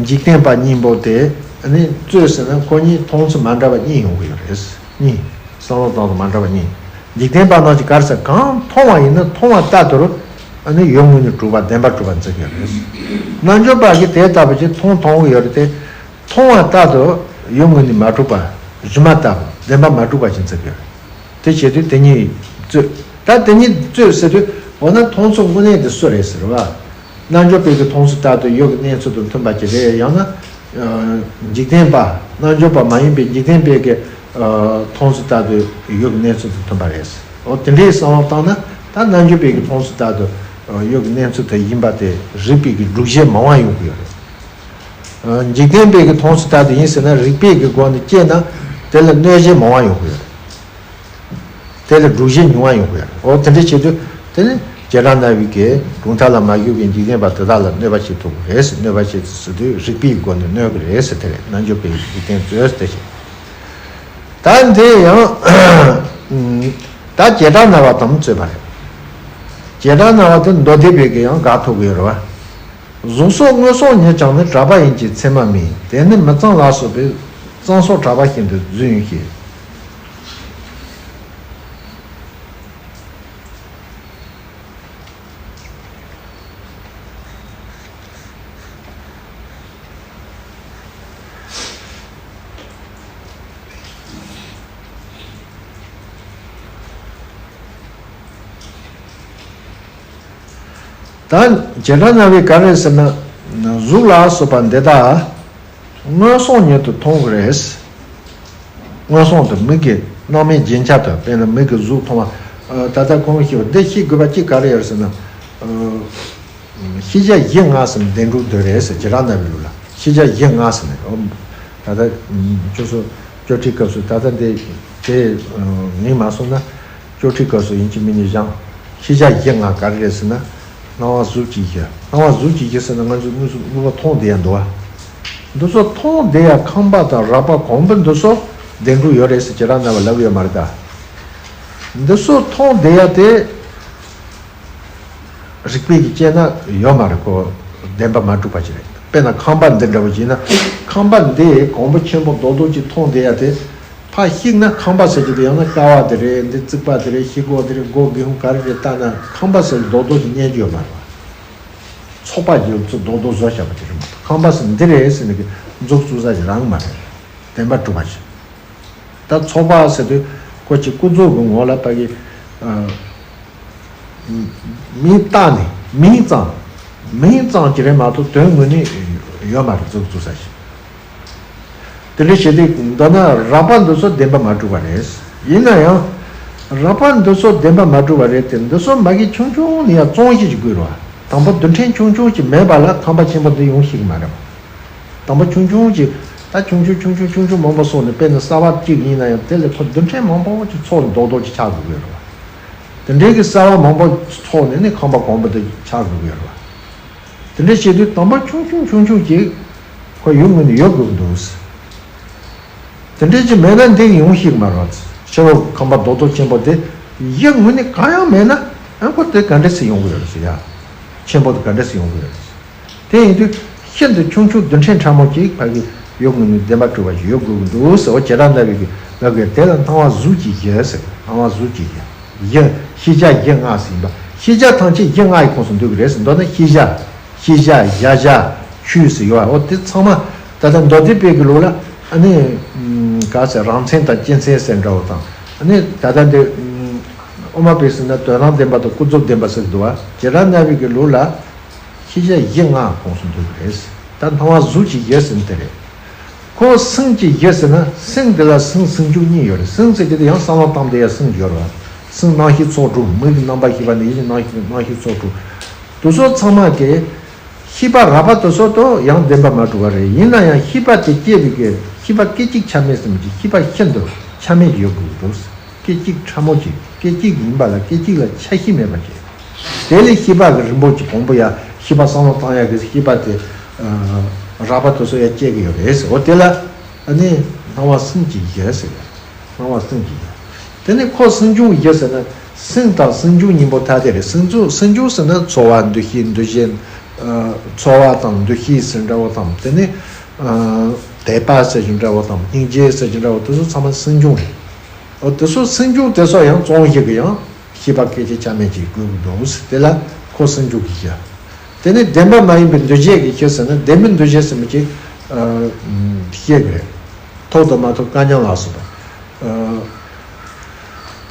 འཇིག་རྟེན་པ་གཉིས་པོ་དེ་ནི་རྩོད་ཟེར་ན་ཁོ་གཉིས་མཐོང་ཚུལ་མ་འདྲ་བ་གཉིས་ཡོང་གི་ཡོད་རེད། གཉིས། བསམ་བློ་གཏོང་ཚུལ་མ་འདྲ་བ་གཉིས། འཇིག་རྟེན་པ་རྣམས་ཀྱིས་ག་རེ་ཟེར། གང་མཐོང་བ་ཡིན་ན་མཐོང་བ་ལྟར་དུ་ ཨ་ནི་ཡུལ་ངོས་ནས་གྲུབ་པ་བདེན་པར་གྲུབ་པ་འཛིན་གྱི་རེད། རྣལ་འབྱོར་པ་གིས་དེ་ལྟ་བུ་ཅིག་མཐོང་མཐོང་གི་ཡོད་རེད་དེ། མཐོང་བ་ལྟར་དུ་ཡུལ་ངོས་ནས་མ་གྲུབ་པ། སྒྱུ་མ་ལྟ་བུ་བདེན་པ་མ་གྲུབ་པ་ཅིག་འཛིན་གྱི་རེད། དེ་བྱེད་དུས་དེ་གཉིས་རྩོད། ད་དེ་གཉིས་རྩོད་ཟེར་དུས་འོ་ན་མཐོང་ཚུལ་དངོས་གནས་དེ་སུ་རེད་ཟེར་བ། རྣལ་འབྱོར་པའི་གི་མཐོང་ཚུལ་ལྟར་དུ་ཡུལ་གྱི་གནས་ཚུལ་དང་མཐུན་པ་ཅིག་རེད། ཡང་ན། འཇིག་རྟེན་པ། རྣལ་འབྱོར་པ་མ་ཡིན་པའི་འཇིག་རྟེན་པའི་གི། མཐོང་ཚུལ་ལྟར་དུ་ཡུལ་གྱི་གནས་ཚུལ་དང་མཐུན་པ་རེད། འོ་དེ་འདྲའི་བསམ་བློ་བཏང་ན་ད་རྣལ་འབྱོར་པའི་གི་མཐོང་ཚུལ་ལྟར་དུ་ཡུལ་གྱི་གནས་ཚུལ་དེ་ཡིན་པ་དེ་རིགས་པའི་གི་སྒྲུབ་བྱེད་མང་བ་ཡོང་གི་ཡོད་རེད། འཇིག་རྟེན་པའི་གི་མཐོང་ཚུལ་ལྟར་དུ་ཡིན་ཟེར་ན་རིགས་པའི་གི་སྒོ་ནས་དཔྱད་ན་དེ་ལ་གནོད་བྱེད་མང་བ་ཡོང་གི་ཡོད་རེད། དེ་ལ་སྒྲུབ་བྱེད་ཉུང་བ་ཡོང་གི་ཡོད་རེད། འོ་དེ་འདྲ་བྱེད་དུས་དེ་ནི་བྱེ་བྲག་སྨྲ་བའི་གི་གྲུབ་མཐའ་ལ་མ་ཞུགས་པའི་འཇིག་རྟེན་པ་དེ་དག་ལ་གནོད་པ་བྱེད་ཐུབ་ཀྱི་རེད་ཟེར། གནོད་པ་བྱེད་ཟེར་དུས་རིགས་པའི་སྒོ་ནས་གནོད་ཀྱི་རེད་ཟེར། དེ་རེད། རྣལ་འབྱོར་པའི་འཇིག་རྟེན་རྩོད་ཟེར་དེ་བྱེད། ད་འདི་ཡང་ད་བྱེ་བྲག་སྨྲ་བ་དང་རྩོད་པ་རེད། བྱེ་བྲག་སྨྲ་བ་དེ་མདོ་སྡེ་པའི་གི་ཡང་དགག་ཐུབ་ཀྱི་ཡོད་རེད་བ། གཟུགས་སོགས་མངོན་སུམ་ཉིད་ཀྱང་ནི། གྲགས་པ་ཡིན་གྱི་མཚན་མ་མིན། དེ་ནི་མི་གཙང་ལ་སོགས་པའི། གཙང་སོགས་གྲགས་པ་བཞིན་དུ་རྫུན་ཡིན་ཞེས། ད་བྱེ་བྲག་སྨྲ་བས་ག་རེ་ཟེར་ན། གཟུགས་ལ་སོགས་པ་འདི་དག་མངོན་སུམ་ཉིད་དུ་མཐོང་གི་རེད། མངོན་སུམ་དུ་མིག་གི་སྣང་མེད་རྒྱན་ཆ་དུ། དཔེར་ན་མིག་གི་གཟུགས་མཐོང་བ། ད་ལྟ་ཁོང་གིས་ཤེས་པ་འདི་ཤེས་དགོས་པ་གཅིག་ག་རེ་ཡོད་ཟེར་ན། ཤེས་བྱ་གཞི་ལྔ་ཟེར་ནས་གདན་དྲུག་འདོད་རེད་ཟེར། བྱེ་བྲག་སྨྲ་བའི་ལུགས་ལ་ཤེས་བྱ་གཞི་ལྔ་ཟེར་ནས། ཨོ། ད་ལྟ་ཁྱོད་ཚོ་སྐྱོར་ཁྲིད་སྐབས་སུ་ད་ལྟ་འདི་དེ་ངས་མ་གསུངས་ན་སྐྱོར་ཁྲིད་སྐབས་སུ་ཡིན་གཅིག་མིན་གཅིག་སྦྱང་། ཤེས་བྱ་གཞི་ལྔ་ག་རེ་རེད་ཟེར་ན། སྣང་བ་གཟུགས་ཀྱི་གཞི། སྣང་བ་གཟུགས་ཀྱི་གཞི་ཟེར་ན་ང་ཚོས་དངོས་སུ་དངོས་པོ་མཐོང་བསྡད་ཡ་འདུག་བ། འདི་ཚོ་མཐོང་བསྡད་ཡ་ཁང་པ་དང་རགས་པ་གོང་བུ་འདི་ཚོ་གདན་དྲུག་ཡོད་རེད་ཟེར་བྱེ་བྲག་སྨྲ་བས་ལབ་ཡོད་མ་རེད་ད། འདི་ཚོ་མཐོང་བསྡད་ཡ་དེ། རིགས་པས་ཀྱིས་དཔྱད་ན་ཡོད་མ་རེད། ཁོ་བདེན་པ་མ་གྲུབ་པ་ཅིག་རེད། དཔེར་ན་ཁང་པ་འདི་འདྲ་བོ་ཅིག་ཡིན་ན། ཁང་པ་འདི་གོང་བུ་ཆེན་པོ་རྡོག་རྡོག་ཅིག་མཐོང་བསྡད་ཡ་དེ། ཕར་གཤེགས་ན་ཁང་པ་ཟེར་གྱི་འདུག་ཡང་ན་ཀ་བ་འདི་རེད། འདི་རྩིག་པ་འདི་རེད། ཤེལ་སྒོ་འདི་རེད། སྒོ་སྒེའུ་ཁུང་ག་རེ་རེད་བལྟས་ན་ཁང་པ་ཟེར་རྡོག་རྡོག་ཅིག་རྙེད་རྒྱུ་ཡོད་མ་རེད་བ། ཚོགས་པ་ཡོད་ཚོད་རྡོག་རྡོག་བཟོས་བཞག་པ་ཅིག་རེད་མ་གཏོགས། ཁང་པ་ཟེར་འདི་རེད་ཟེར་ནས་ཀྱི་མཛུབ་བཙུགས་ས་ཅིག་རང་མ་རེད། བདེན་པ་གྲུབ་པ་ཅིག་ད་ཚོགས་པ་ཟེར་དུས་ཁོ་ཅིག་ཀུན་རྫོབ་ཀྱི་ངོ་ལ་ཕ་གི། ཨ། མིང་བཏགས་ནས་མིང་ཙམ། མིང་ཙམ་གྱི་རེད་མ་གཏོགས་དོན་དངོས་གནས་ཡོད་མ་རེད། མཛུབ་བཙུགས་ས་ཞིག་དེ་འདྲ་བྱེད་དུས་མདོར་ན་རགས་པ་འདི་ཚོ་བདེན་པ་མ་གྲུབ་པ་རེད། ཡིན་ན་ཡང་། རགས་པ་འདི་ཚོ་བདེན་པ་མ་གྲུབ་པ་རེད་དེ། འདི་ཚོ་མ་གི་ཆུང་ཆུང་ནས་ཡང་བཙོང་ཤེས་ཀྱི་དགོས་རེད་བ། དང་པོ་རྡུལ་ཕྲན་ཆུང་ཆུང་ཅིག་མེད་པ་ལ་ཁང་པ་ཆེན་པོ་འདི་ཡོང་ཤེས་ཀྱི་མ་རེད་བ། དང་པོ་ཆུང་ཆུང་ཅིག་ད་ཆུང་ཆུང་ཆུང་ཆུང་ཆུང་ཆུང་མང་པོ་བཟོས་ནས། དཔེར་ན་གསར་པ་གཅིག་ཡིན་ན་ཡང་དེ་ལས་ཁོ་རྡུལ་ཕྲན་མང་པོ་ཅིག་ཚོགས་ནས་རྡོག་རྡོག་ཅིག་ཆགས་དགོས་ཀྱི་ཡོད་རེད་བ། དེ་འདྲའི་གི་གསར་པ་མང་པོ་ཚོགས་ནས་ནི་ཁང་པ་གོང་བུ་དེ་ཆགས་དགོས་ཀྱི་ཡོད་རེད་བ། དེ་འདྲ་བྱེད་དུས་དང་པོ་ཆུང་ཆུང་ཆུང་ཆུང་ཅིག་ཁོ་ཡུལ་ངོས་ནས་ཡོད་དགོས་ཀྱི་འདུག་དེ་འདྲའི་ཅིག་མེད་ན་འདི་ཡོང་ཤེས་ཀྱི་མ་རེད་བ། ཕྱི་ལོགས་ཁང་པ་རྡོག་རྡོག་ཆེན་པོ་དེ་ཡུལ་ངོས་ནས་གང་ཡང་མེད་ན། ཨ། ཁོ་དེ་ག་འདྲ་སེ་ཡོང་གི་ཡོད་རེད་ཟེར་ཡ། ཆེན་པོ་དེ་ག་འདྲ་སེ་ཡོང་གི་ཡོད་རེད་ཟེར། དེ་ཡིན་དུས་ཤིན་ཏུ་ཆུང་ཆུང་རྡུལ་ཕྲན་ཕྲ་མོ་ཅིག་ཕ་གི་ཡུལ་ངོས་ནས་བདེན་པ་གྲུབ་པ་ཞིག་ཡོད་དགོས་ཀྱི་འདུག་ཟེར། འོ་བྱེ་བྲག་སྨྲ་བའི་གི་ལབ་དགོས། དེ་ལ་སྣང་བ་གཟུགས་ཀྱི་གཞི་ཟེར། སྣང་བ་གཟུགས་ཀྱི་གཞི། གཞི། ཤེས་བྱ་གཞི་ལྔ་ཟེར་ཡིན་པ། ཤེས་བྱ་ཐམས་ཅད་གཞི་ལྔ་ཡི་ཁོངས་སུ་འདུ་གི་རེད་ཟེར། མདོར་ན་ཤེས་བྱ། ཤེས་བྱ། གཞལ་བྱ། ཆོས་ཟེར་ཡོད་པ། འོ་དེ་ཚང་མ་ད་ལྟ་མདོ་སྡེ་པའི་གི་ལུགས་ལ། ཨ་ནི། ཨམ། ག་ཟེར། རང་མཚན་དང་སྤྱི་མཚན་ཟེར་འདྲ་བོ་དང་། ཨ་ནི་ད་ལྟ་འདི། ཨམ། དབུ་མ་པའི་ཟེར་ན་དོན་རང་བདེན་པ་དང་ཀུན་རྫོབ་བདེན་པ་ཟེར་གི་འདུག་བ། བྱེ་བྲག་སྨྲ་བའི་གི་ལུགས་ལ། ཤེས་བྱ་གཞི་ལྔ་ཁོངས་སུ་འདུ་གི་རེད། ད་སྣང་བ་གཟུགས་ཀྱི་གཞི་ཟེར་ན་དེ་རེད། ཁོ་སེམས་ཀྱི་གཞི་ཟེར་ན་སེམས་འདི་ལ་སེམས་སེམས་བྱུང་གཉིས་ཡོད་རེད། སེམས་ཟེར་གྱི་དེ་ཡང་བསམ་བློ་བཏང་བསྡད་ཡ་སེམས་ཡོད་རེད་བ། སེམས་རྣམ་ཤེས་ཚོགས་དྲུག་མིག་གི་རྣམ་པར་ཤེས་པ་ནས་ཡིད་ཀྱི་རྣམ་ཤེས་རྣམ་ཤེས་ཚོགས་དྲུག་དེ་ཚོ་ཚང་མ་གི་ཤེས་པ་རགས་པ་དེ་ཚོ་དང་ཡང་བདེན་པ་མ་གྲུབ་པ་རེད། ཡིན་ན་ཡང་ཤེས་པ་དེ་སྐྱེ་བའི་གི་ཤེས་པ་སྐད་ཅིག་ཆ་མེད་ཟེར་མི་གི་ཤེས་པ་ཤིན་ཏུ་ཆ་མེད་ཅིག་ཡོད་དགོས་ཀྱི་འདུག་སྐད་ཅིག་ཕྲ་མོ་ཅིག་སྐད་ཅིག་ཡིན་པ་ལ་སྐད་ཅིག་ལ་ཆ་ཤས་མེད་པ་ཅིག་དེ་ལས་ཤེས་པ་གི་རིམ་པ་ཅིག་གོང་བུ་ཡ། ཤེས་པ་བསམ་བློ་བཏང་ཡ་གི་ཤེས་པ་དེ། ཨ། རགས་པ་དེ་ཚོ་ཡ་སྐྱེ་གི་ཡོད་རེད་ཟེར། འོ་དེ་ལ་ཨ་ནི་སྣང་བ་སེམས་ཀྱི་གཞི་ཟེར། སྣང་བ་སེམས་ཀྱི་གཞི། དེ་ནི་ཁོ་སེམས་བྱུང་གི་གཞི་ཟེར་ན་སེམས་དང་སེམས་བྱུང་གཉིས་པོ་ཐ་དད་རེད། སེམས་བྱུང་སེམས་བྱུང་ཟེར་ན་ཚོར་བ་འདུ་ཤེས་འདུ་བྱེད། ཨ། ཚོར་བ་དང་འདུ་ཤེས་ཟེར་འདྲ་བོ་དང་། དེ་ནི། ཨ། དད་པ་ཟེར་རྒྱུ་འདྲ་བོ་དང་སྙིང་རྗེ་ཟེར་རྒྱུ་འདྲ་བོ་དེ་ཚོ་ཚང་མ་སེམས་བྱུང་རེད། འོ་དེ་ཚོ་སེམས་བྱུང་དེ་ཚོ་ཡང་བཙོང་ཞིག་གི་ཡང་ཤེས་པ་སྐད་ཅིག་ཆ་མེད་ཅིག་དགོས་ཀྱི་འདུག་དེ་ལ་ ཁོ་སེམས་བྱུང་གི་ཤ། དེ་ནི་བདེན་པ་མ་ཡིན་པའི་འདུ་བྱེད་ཀྱི་ཤ་ཟེར་ན་བདེན་པའི་འདུ་བྱེད་ཟེར་མི་ཅིག་ཤེས་དགོས། ཐོབ་དང་མ་ཐོབ་དཀའ་རྙོག་ལ་སོགས་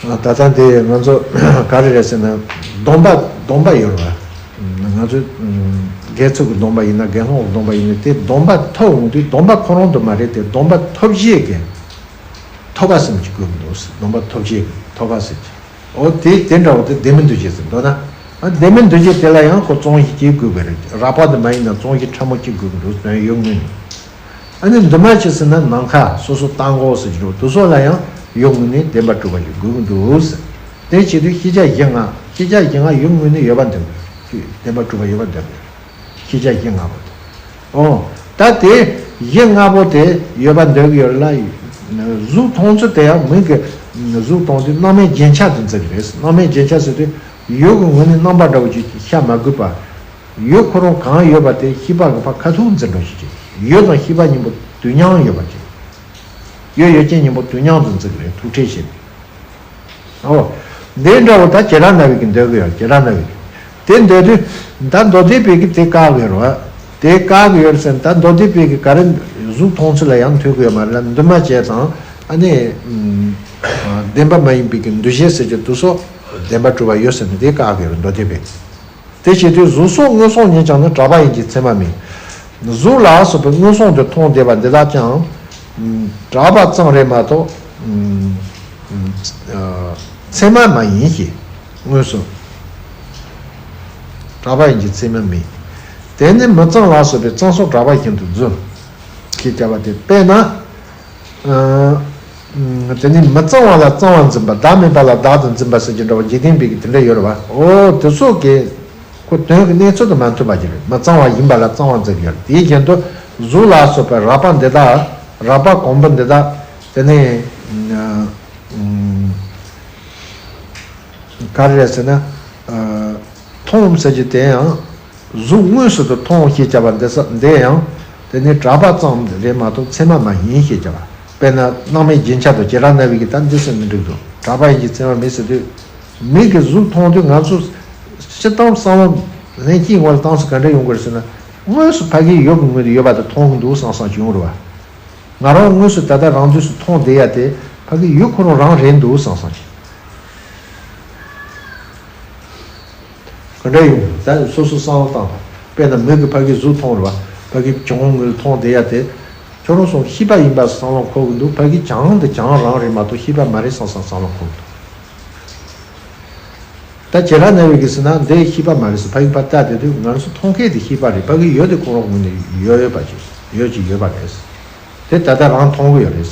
པ། ད་ལྟ་འདི་ང་ཚོ་ག་རེ་རེད་ཟེར་ན་སྡོམ་པ་སྡོམ་པ་ཡོད་རེད་བ། ང་ཚོ་དགེ་ཚུལ་གྱི་སྡོམ་པ་ཡིན་ན་དགེ་སློང་གི་སྡོམ་པ་ཡིན་ན་དེ་སྡོམ་པ་ཐོབ་འོང་དུས་སྡོམ་པ་ཁོ་རང་དུ་མ་རེད་དེ་སྡོམ་པ་ཐོབ་བྱེད་ཀྱི་ཐོབ་པ་ཟེར་མི་ཅིག་དགོས་ཀྱི་འདུག་སྡོམ་པ་ཐོབ་བྱེད་ཀྱི་ཐོབ་པ་ཟེར་གྱི། འོ་དེ་དེ་འདྲ་བོ་དེ་བདེན་མིན་འདུ་བྱེད་ཟེར་མདོར་ན། ཨ་བདེན་མིན་འདུ་བྱེད་དེ་ལ་ཡང་ཁོ་བཙོང་གཞི་སྐྱེ་དགོས་པ་རེད། རགས་པ་དེ་མ་ཡིན་ན་བཙོང་གཞི་ཕྲ་མོ་སྐྱེ་དགོས་ཀྱི་འདུག་དོན་ཡོད་ངོས་ནས། ཨ་ནི་འདུས་མ་བྱས་ཟེར་ན་ནམ་མཁའ་སོ་སོ་བཏང་གོ་ཟེར་གྱི་འདུག་དེ་ཚོ་ལ་ཡང་ཡོད་ངོས་ནས་བདེན་པ་གྲུབ་པ་ཞིག་དགོས་ཀྱི་འདུག་དེ་བྱེད་དུས་ཤེས་བྱ་གཞི་ལྔ་ཤེས་བྱ་གཞི་ལྔ་ཡོད་ངོས་ནས་ཡོད་པ་འདོད་དགོས། བདེན་པ་གྲུབ་པ་ཡོད་པ་འདོད་དགོས། ཤེས་བྱ་གཞི་ལྔ་པོ་དེ། ཨོ། ད་དེ་གཞི་ལྔ་པོ་དེ་ཡོད་པ་འདོད་ཀྱི་ཡོད་ལ། གཟུགས་མཐོང་ཚུལ་དེ་ཡང་མིག་གི་གཟུགས་མཐོང་དུས་སྣང་མེད་རྒྱན་ཆ་དུ་འཛིན་གྱི་རེད། སྣང་མེད་རྒྱན་ཆ་ཟེར་དུས་ཡུལ་གྱི་ངོས་ནས་རྣམ་པ་འདྲ་བོ་ཅིག་ཤར་མ་དགོས་པ། ཡུལ་ཁོ་རང་གང་ཡོད་པ་དེ་ཤེས་པ་གི་ཕར་ཁ་ཐུག་འཛིན་འགྲོ་ཞིག་ཅིག་ཡུལ་དང་ཤེས་པ་གཉིས་པོ་དུས་མཉམ་ཡོད་པ་ཅིག་ཡུལ་ཡུལ་ཅན་གཉིས་པོ་དུས་མཉམ་དུ་འཛིན་གྱི་རེད། ཐུག་འཕྲད་བྱེད། ཨོ། འདི་འདྲ་བོ་ད་བྱེ་བྲག་སྨྲ་བའི་གི་འདོད་གི་ཡོད། བྱེ་བྲག་སྨྲ་བའི་གི་དེ་འདོད་དུས་ད་མདོ་སྡེ་པའི་གི་དེ་བཀག་གི་ཡོད་རེད་བ། དེ་བཀག་གི་ཡོད་ཟེར་ན་ད་མདོ་སྡེ་པའི་གི་ག་རེ་གཟུགས་མཐོང་ཚུལ་ལ་ཡང་མཐུན་གི་ཡོད་མ་རེད་ལ། འདུས་མ་བྱས་དང་ཨ་ནི་བདེན་པ་མ་ཡིན་པའི་གི་འདུ་བྱེད་ཟེར་གྱི་དེ་ཚོ་བདེན་པ་གྲུབ་པ་ཡོད་ཟེར་ནས་དེ་བཀག་གི་ཡོད་རེད། མདོ་སྡེ་པས། དེ་བྱེད་དུས་གཟུགས་སོགས་མངོན་སུམ་ཉིད་ཀྱང་ནི་གྲགས་པ་ཡིན་གྱི་ཚད་མ་མིན། གཟུགས་ལ་སོགས་པའི་མངོན་སུམ་དུ་མཐོང་བསྡད་པ་འདི་དག་ཀྱང་གྲགས་པ་ཙམ་རེད་མ་གཏོགས་ཚད་མ་མ་ཡིན་ཞེས། མངོན་སུམ་གྲགས་པ་ཡིན་གྱི་ཚད་མ་མིན། དེ་ནི་མི་གཙང་ལ་སོགས་པའི་གཙང་སོགས་གྲགས་པ་བཞིན་དུ་རྫུན་ཞེས་བྱ་བ་སྟེ། དཔེར་ན། དེ་ནི་མི་གཙང་བ་ལ་གཙང་བ་འཛིན་པ། བདག་མེད་པ་ལ་བདག་ཏུ་འཛིན་པ་ཟེར་གྱི་འདྲ་བ་འཇིག་རྟེན་པའི་གི་དེ་འདྲ་ཡོད་རེད་བ། འོ་དེ་ཚོ་གི་ཁོ་དོན་གྱི་གནས་ཚུལ་དུ་མ་མཐུན་པ་ཅིག་རེད། མི་གཙང་བ་ཡིན་པ་ལ་གཙང་བ་འཛིན་གྱི་ཡོད་རེད། དེའི་རྐྱེན་དུ་གཟུགས་ལ་སོགས་པའི་རགས་པ་འདི་དག་རགས་པ་གོང་བུ་འདི་དག་དེ་ནི་ག་རེ་རེད་ཟེར་ན། མཐོང་ཟེར་གྱི་དེ་ཡང་། གཟུགས་དངོས་སུ་དུ་མཐོང་ཞེས་བྱ་བ་འདི་ས་འདི་ཡང་། དེ་ནི་གྲགས་པ་ཙམ་རེད་མ་གཏོགས་ཚད་མ་མ་ཡིན་ཞེས་བྱ་བ། དཔེར་ན་སྣང་མེད་རྒྱན་ཆ་དང་བྱེ་བྲག་སྨྲ་བའི་གི་ད་འདི་སེམས་མི་འགྲིག་འདུག་གྲགས་པ་ཡིན་གྱི་ཚད་མ་མིན་ཟེར་དུས། མིག་གིས་གཟུགས་མཐོང་དུས་ང་ཚོ་སྤྱིར་བཏང་བསམ་བློ་ལྷན་སྐྱེས་ངོ་ལ་བཏང་ས་ག་འདྲ་ཡོང་གི་རེད་ཟེར་ན། དངོས་སུ་ཕ་གིའི་ཡུལ་གྱི་ངོས་ནས་ཡོད་པ་དེ་མཐོང་གི་འདུག་བསམ་བསམ་ཅིག་ཡོང་རེད་བ། ང་རང་དངོས་སུ་ད་ལྟ་རང་དུས་སུ་མཐོང་བསྡད་ཡ་དེ་ཕ་གི་ཡུལ་ཁོ་རང་རང་རེད་འདུག་བསམ་བསམ་གྱི། ག་འདྲ་ཡོང་ད་སོ་སོ་བསམ་བློ་བཏང་དང་། དཔེར་ན་མི་གི་ཕ་གི་གཟུགས་མཐོང་རེད་བ། ཕ་གི་གྱོང་ངོས་མཐོང་བསྡད་ཡ་དེ། ཁྱོད་རང་སོང་ཤེས་པ་ཡིན་པ་བསམ་བློ་འཁོར་གི་འདུག་ཕ་གི་གྱང་དེ་གྱང་རང་རེད་མ་གཏོགས་ཤེས་པ་མ་རེད་བསམ་བསམ་བསམ་བློ་འཁོར་གི་འདུག་ད་བྱེ་བྲག་སྨྲ་བའི་གི་ཟེར་ན་འདི་ཤེས་པ་མ་རེད་ཟེར། ཕ་གི་ཕར་ལྟ་བསྡད་དུས་ང་ཚོ་མཐོང་མཁན་དེ་ཤེས་པ་རེད། ཕ་གི་ཡོད་དེ་ཁོ་རང་ངོས་ནས་ཡོད་ཡོད་པ་ཅིག་ཡོད་ཅིག་ཡོད་པ་རེད། དེ་ད་ལྟ་རང་མཐོང་གི་ཡོད་རེད།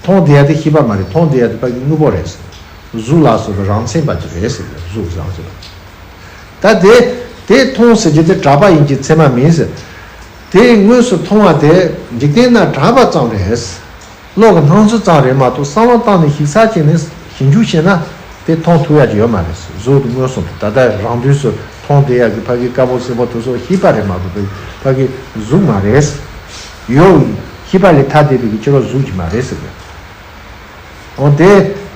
མཐོང་བསྡད་ཡ་དེ་ཤེས་པ་མ་རེད། མཐོང་བསྡད་ཡ་དེ་ཕ་གི་དངོས་པོ་རེད། གཟུགས་ལ་སོགས་པའི་རང་མཚན་པ་ཅིག་རེད་ཟེར། གཟུགས་རང་མཚན་པ། ད་དེ་དེ་མཐོང་ཟེར་རྒྱུ་དེ་གྲགས་པ་ཡིན་གྱི་ཚད་མ་མིན་ཟེར། དེ་དངོས་སུ་མཐོང་བ་དེ་འཇིག་རྟེན་ན་གྲགས་པ་ཙམ་རེད། བློ་གི་སྣང་ཚུལ་ཙམ་རེད་མ་གཏོགས་བསམ་བློ་བཏང་ནས་ཞིབ་ཚགས་བྱས་ནས་ཞིབ་འཇུག་བྱས་ན་དེ་མཐོང་ཐུབ་ཡ་ཅིག་ཡོད་མ་རེད། གཟུགས་དེ་མངོན་སུམ་དུ་ད་ལྟ་རང་དུས་སུ་མཐོང་བསྡད་ཡ་གི་ཕ་གི་དཀར་པོ་སེར་པོ་དེ་ཚོ་ཤེས་པ་རེད་མ་གཏོགས་ཕ་གི་གཟུགས་མ་རེད། ཡོད། ཤེས་པ་ལས་ཐ་དད་པའི་གི་ཕྱི་རོལ་གཟུགས་ཅིག་མ་རེད་ཟེར་གི། འོ་དེ་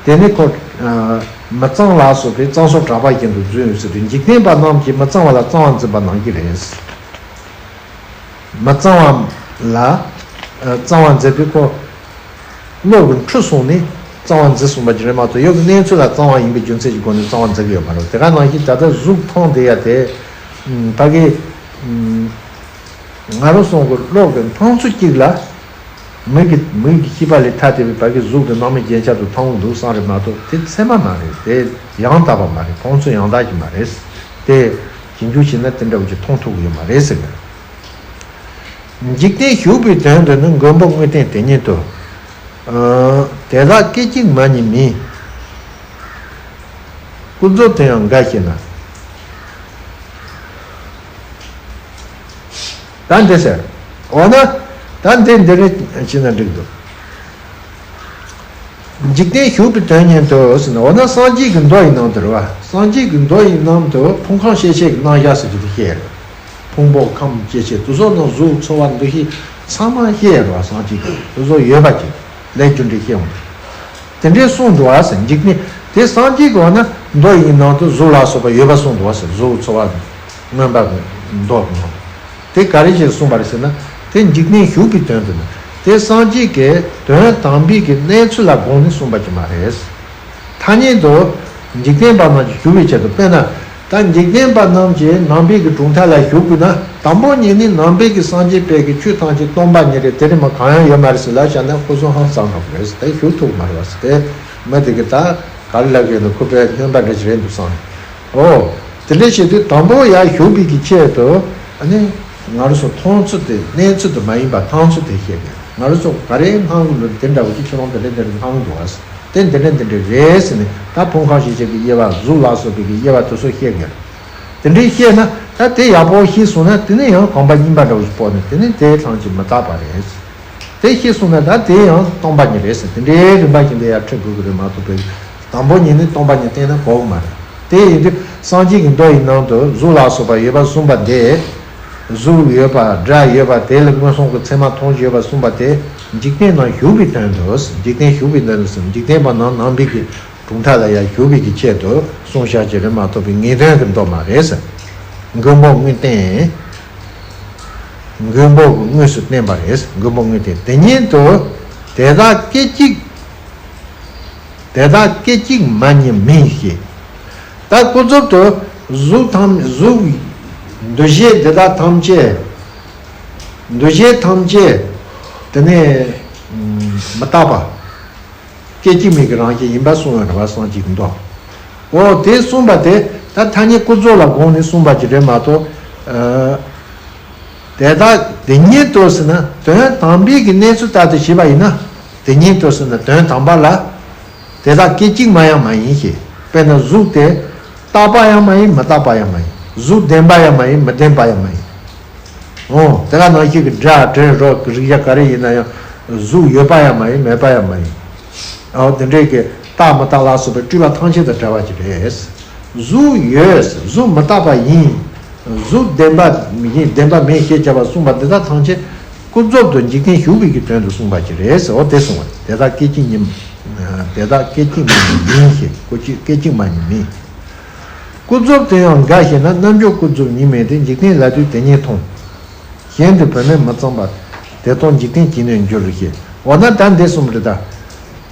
དེ་ནི་ཁོ་མི་གཙང་ལ་སོགས་པའི་གཙང་སོགས་གྲགས་པ་བཞིན་དུ་རྫུན་ཟེར་དུས་འཇིག་རྟེན་པ་རྣམས་ཀྱིས་མི་གཙང་བ་ལ་གཙང་བ་འཛིན་པ་ནང་བཞིན་རེད། མི་གཙང་བ་ལ་ཨ་གཙང་བ་འཛིན་པའི་ཁོ་བློ་གི་འཁྲུལ་སོང་ནས་གཙང་བ་འཛིན་སོང་བ་ཅིག་རེད་མ་གཏོགས་ཡོད་ཀྱི་གནས་ཚུལ་ལ་གཙང་བ་ཡིན་པའི་རྒྱུ་མཚན་གྱི་སྒོ་ནས་གཙང་བ་འཛིན་གྱི་ཡོད་མ་རེད། དེ་ག་ནང་བཞིན་ད་ལྟ་གཟུགས་མཐོང་བསྡད་ཡ་དེ་ཕ་གི་ང་རང་སོང་གི་བློ་གི་སྣང་ཚུལ་གཅིག་ལ་མིག་གི་མིག་གི་ཤེས་པ་ལས་ཐ་དད་པའི་ཕ་གི་གཟུགས་དེ་སྣང་མེད་རྒྱན་ཆ་དུ་མཐོང་གི་འདུག་བསམ་རེད་མ་གཏོགས་དེ་ཚད་མ་མ་རེད། དེ་ཡང་དག་པ་མ་རེད། མཐོང་ཚུལ་ཡང་དག་ཅིག་མ་རེད། དེ་ཞིབ་འཇུག་བྱས་ན་དེ་འདྲ་བོ་ཅིག་མཐོང་ཐུབ་ཀྱི་ཡོད་མ་རེད་ཟེར་གི། འཇིག་རྟེན་ཞུགས་པའི་དོན་དུ་ནི་མགོན་པོ་དངོས་བསྟན་དེ་ཉིད་དོ། ཨ་དེ་དག་སྐད་ཅིག་མ་ཉིད་མིན། ཀུན་རྫོབ་དོན་ཡང་འགའ་ཤེ་ན། ད་འདི་ཟེར། འོ་ན། ད་འདི་འདི་རེ་བྱས་ན་འགྲིག་འདུག་འཇིག་རྟེན་ཞུགས་པའི་དོན་ཉིད་དུ་ཟེར་ན། འོ་ན་སངས་རྒྱས་ཀྱི་མདོ་ཡི་ནང་དུ་རེད་བ། སངས་རྒྱས་ཀྱི་མདོ་ཡི་ནང་དུ་ཕུང་ཁམས་ཤེས་བྱའི་རྣམ་གཞག་ཟེར་རྒྱུ་དེ་བཤད་ཡོད་རེད། ཕུང་པོ་ཁམས་སྐྱེ་མཆེད་དེ་ཚོ་ནང་གཟུགས་ཚོར་བ་འདུ་ཤེས་ཚང་མ་བཤད་ཡོད་རེད་བ། སངས་རྒྱས་ཀྱིས་དེ་ཚོ་ཡོད་པ་ཅིག་ལས་རྒྱུ་འབྲས་བཤད་འོང་དུས། དེ་འདྲའི་གསུངས་འདུག་བ་ཟེར། འཇིག་རྟེན་དེ་སངས་རྒྱས་ཀྱི་འོ་ན་ མདོ་ཡི་ནང་དུ་གཟུགས་ལ་སོགས་པ་ཡོད་པ་གསུངས་འདུག་བ་ཟེར། གཟུགས་ཚོར་བ་མངོན་པ་གི་མདོ་གི་ནང་དུ། དེ་ག་རེ་ཞིག་གསུངས་པ་རེད་ཟེར་ན། དེ་འཇིག་རྟེན་ཞུགས་པའི་དོན་དུ་ནི། དེ་སངས་རྒྱས་ཀྱིས་དོན་དམ་པའི་གི་གནས་ཚུལ་ལ་དགོངས་ནས་གསུངས་པ་ཅིག་མ་རེད། ཐ་སྙད་དུ་འཇིག་རྟེན་པ་རྣམས་ཀྱི་ཞུགས་པའི་ཆེད་དུ། དཔེར་ན། ད་འཇིག་རྟེན་པ་རྣམས་ཀྱིས་ནང་པའི་གི་གྲུབ་མཐའ་ལ་ཞུགས་དགོས་ན། དང་པོ་ཉིད་ནས་ནང་པའི་གི་སངས་རྒྱས་པའི་གི་ཆོས་ཐམས་ཅད་སྟོང་པ་ཉིད་རེད། དེ་རིགས་མ་གང་ཡང་ཡོད་མ་རེད་ཟེར་ལབ་བཞག་ན་ཁོ་ཚོ་ཧང་སང་འགྲོ་གི་རེད་ཟེར། དེ་ཞུགས་ཐུབ་མ་རེད་བ་ཟེར། དེ་མི་དེ་གི་ད་ག་རེ་ལབ་གི་ཡོད་ན། ཁོ་པའི་སྨྱོན་པ་འདྲ་ཞིག་རེད་འདུག་བསམ། ཨོ། དེ་འདྲ་བྱེད་དུས་དང་པོ་ཡར་ཞུགས་པའི་གི་ཆེད་དུ། ཨ་ནི། ང་རང་ཚོ་མཐོང་ཚུལ་དེ་གནས་ཚུལ་དུ་མ་ཡིན་པ་མཐོང་ཚུལ་དེ་བཤད་དགོས། ང་རང་ཚོ་ག་རེ་སྣང་གི་འདུག་དེ་འདྲ་བོ་ཅིག་ཁྱོད་རང་དེ་འདྲ་དེ་འདྲ་སྣང་གི་འདུག་བ། དེ་འདི་འདྲ་འདི་འདྲ་རེད་ཟེར་ནས། ད་ཕུང་ཁམས་ཞེས་བྱ་བའི་དབྱེ་བ། གཟུགས་ལ་སོགས་པའི་གི་དབྱེ་བ་དེ་ཚོ་བཤད་དགོས། དེ་འདྲའི་བཤད་ན། ད་དེ་ཡག་པོ་ཤེས་སོང་ན། དེ་ནས་ཡང་གོམས་པ་རྙིང་པ་འདྲ་བོ་ཞིག་སྤོ་ནས། དེ་ནས་དེ་ཐམས་ཅད་མི་རྟག་པ་རེད། དེ་ཤེས་སོང་ན་ད་དེ་ཡང་སྟོང་པ་ཉིད་རེད་ཟེར། དེ་འདྲའི་རིམ་པ་བཞིན་དུ་ཡར་འཁྲིད་དགོས་ཀྱི་རེད་མ་གཏོགས། པའི་དང་པོ་ཉིད་ནས་སྟོང་པ་ཉིད་བསྟན་ན་གོ་གི་མ་རེད། དེ་ཡིན་དུས་སངས་རྒྱས་ཀྱི་མདོ་ཡི་ནང་དུ་གཟུགས་ལ་སོགས་པ་ཡོད་པར་གསུངས་པ་དེ། གཟུགས་ཡོད་པ། སྒྲ་ཡོད་པ། དེ་ལ་མངོན་སུམ་གྱི་ཚད་མ་མཐོང་བཞིན་ཡོད་པར་གསུངས་པ་དེ། འཇིག་རྟེན་ན་ཞུགས་པའི་དོན་དུ། འཇིག་རྟེན་ཞུགས་པའི་དོན་དུ་ཟེར། འཇིག་རྟེན་པ་རྣམས་ནང་པའི་གི་གྲུབ་མཐའ་ལ་ཡར་ཞུགས་པའི་གི་ཆེད་དུ་གསུངས་བཞག་ཅིག་རེད་མ་གཏོགས། པའི་ངེས་དོན་གྱི་མདོ་མ་རེད་ཟེར། མགོན་པོ་དངོས་བསྟན། མགོན་པོ་གིས་དངོས་སུ་བསྟན་པ་རེད། མགོན་པོ་དངོས་བསྟན། དེ་ཉིད་དུ་དེ་དག་སྐད་ཅིག་དེ་དག་སྐད་ཅིག་མ་ཉིད་མིན་ཞེས། ད་ཀུན་རྫོབ་ཏུ་གཟུགས་ཐམས། གཟུགས། འདུ་བྱེད་འདི་དག་ཐམས་ཅད། འདུ་བྱེད་ཐམས་ཅད་དེ་ནི་མི་རྟག་པ། སྐད་ཅིག་མའི་གི་རང་བཞིན་ཡིན་པ་གསུངས་ཡོད་རེད་བ། སངས་རྒྱས་ཀྱི་མདོ། འོ་དེ་གསུངས་པ་དེ་ད་ཐ་སྙད་ཀུན་རྫོབ་ལ་དགོངས་ནས་གསུངས་པ་ཅིག་རེད་མ་གཏོགས། ཨ། དེ་དག་དེ་ཉིད་དུ་ཟེར་ན། དོན་དམ་པའི་གི་གནས་ཚུལ་ལྟར་དུ་བྱས་པ་ཡིན་ན། དེ་ཉིད་དུ་ཟེར་ན་དོན་དམ་པ་ལ། དེ་དག་སྐད་ཅིག་མ་ཡང་མ་ཡིན་ཞེས། དཔེར་ན་གཟུགས་དེ་རྟག་པ་ཡང་མ་ཡིན། མི་རྟག་པ་ཡང་མ་ཡིན། གཟུགས་བདེན་པ་ཡང་མ་ཡིན། མི་བདེན་པ་ཡང་མ་ཡིན། འོ། དེ་ག་ནང་བཞིན་གྱི་སྒྲ་དྲི་རོ་གི་རེག་བྱ་ག་རེ་ཡིན་ན་ཡང་། གཟུགས་ཡོད་པ་ཡང་མ་ཡིན། མེད་པ་ཡང་མ་ཡིན། འོ། དེ་འདྲའི་གི་རྟག་མི་རྟག་ལ་སོགས་པའི་སྤྲོས་པ་ཐམས་ཅད་དང་བྲལ་བ་ཅིག་རེད། གཟུགས་ཡོད། གཟུགས་མི་རྟག་པ་ཡིན། གཟུགས་བདེན་པ་ཡིན། བདེན་པ་མིན་ཞེས་བྱ་བ་གསུངས་པ་འདི་དག་ཐམས་ཅད་ཀུན་རྫོབ་ཏུ་འཇིག་རྟེན་ཞུགས་པའི་གི་དོན་དུ་གསུངས་པ་ཅིག་རེད་ཟེར། འོ་དེ་གསུངས་པ། དེ་དག་སྐད་ཅིག་ཉིད། དེ་དག་སྐད་ཅིག་མ་ཉིད་མིན་ཞེས། སྐད་ཅིག་སྐད་ཅིག་མ་ཉིད་མིན། ཀུན་རྫོབ་དེ་ཡང་འགའ་ཞེ་ན། རྣལ་འབྱོར་ཀུན་རྫོབ་ཉིད་མིན་ཏེ། འཇིག་རྟེན་ལ་ལྟོས་དེ་ཉིད་མཐོང་། གཞན་དུ་བུད་མེད་མི་གཙང་བ། དེ་མཐོང་འཇིག་རྟེན་ཇི་ནས་འགྱུར་ཞེས། འོ་ན་ད་འདི་གསུམ་རེད་ད།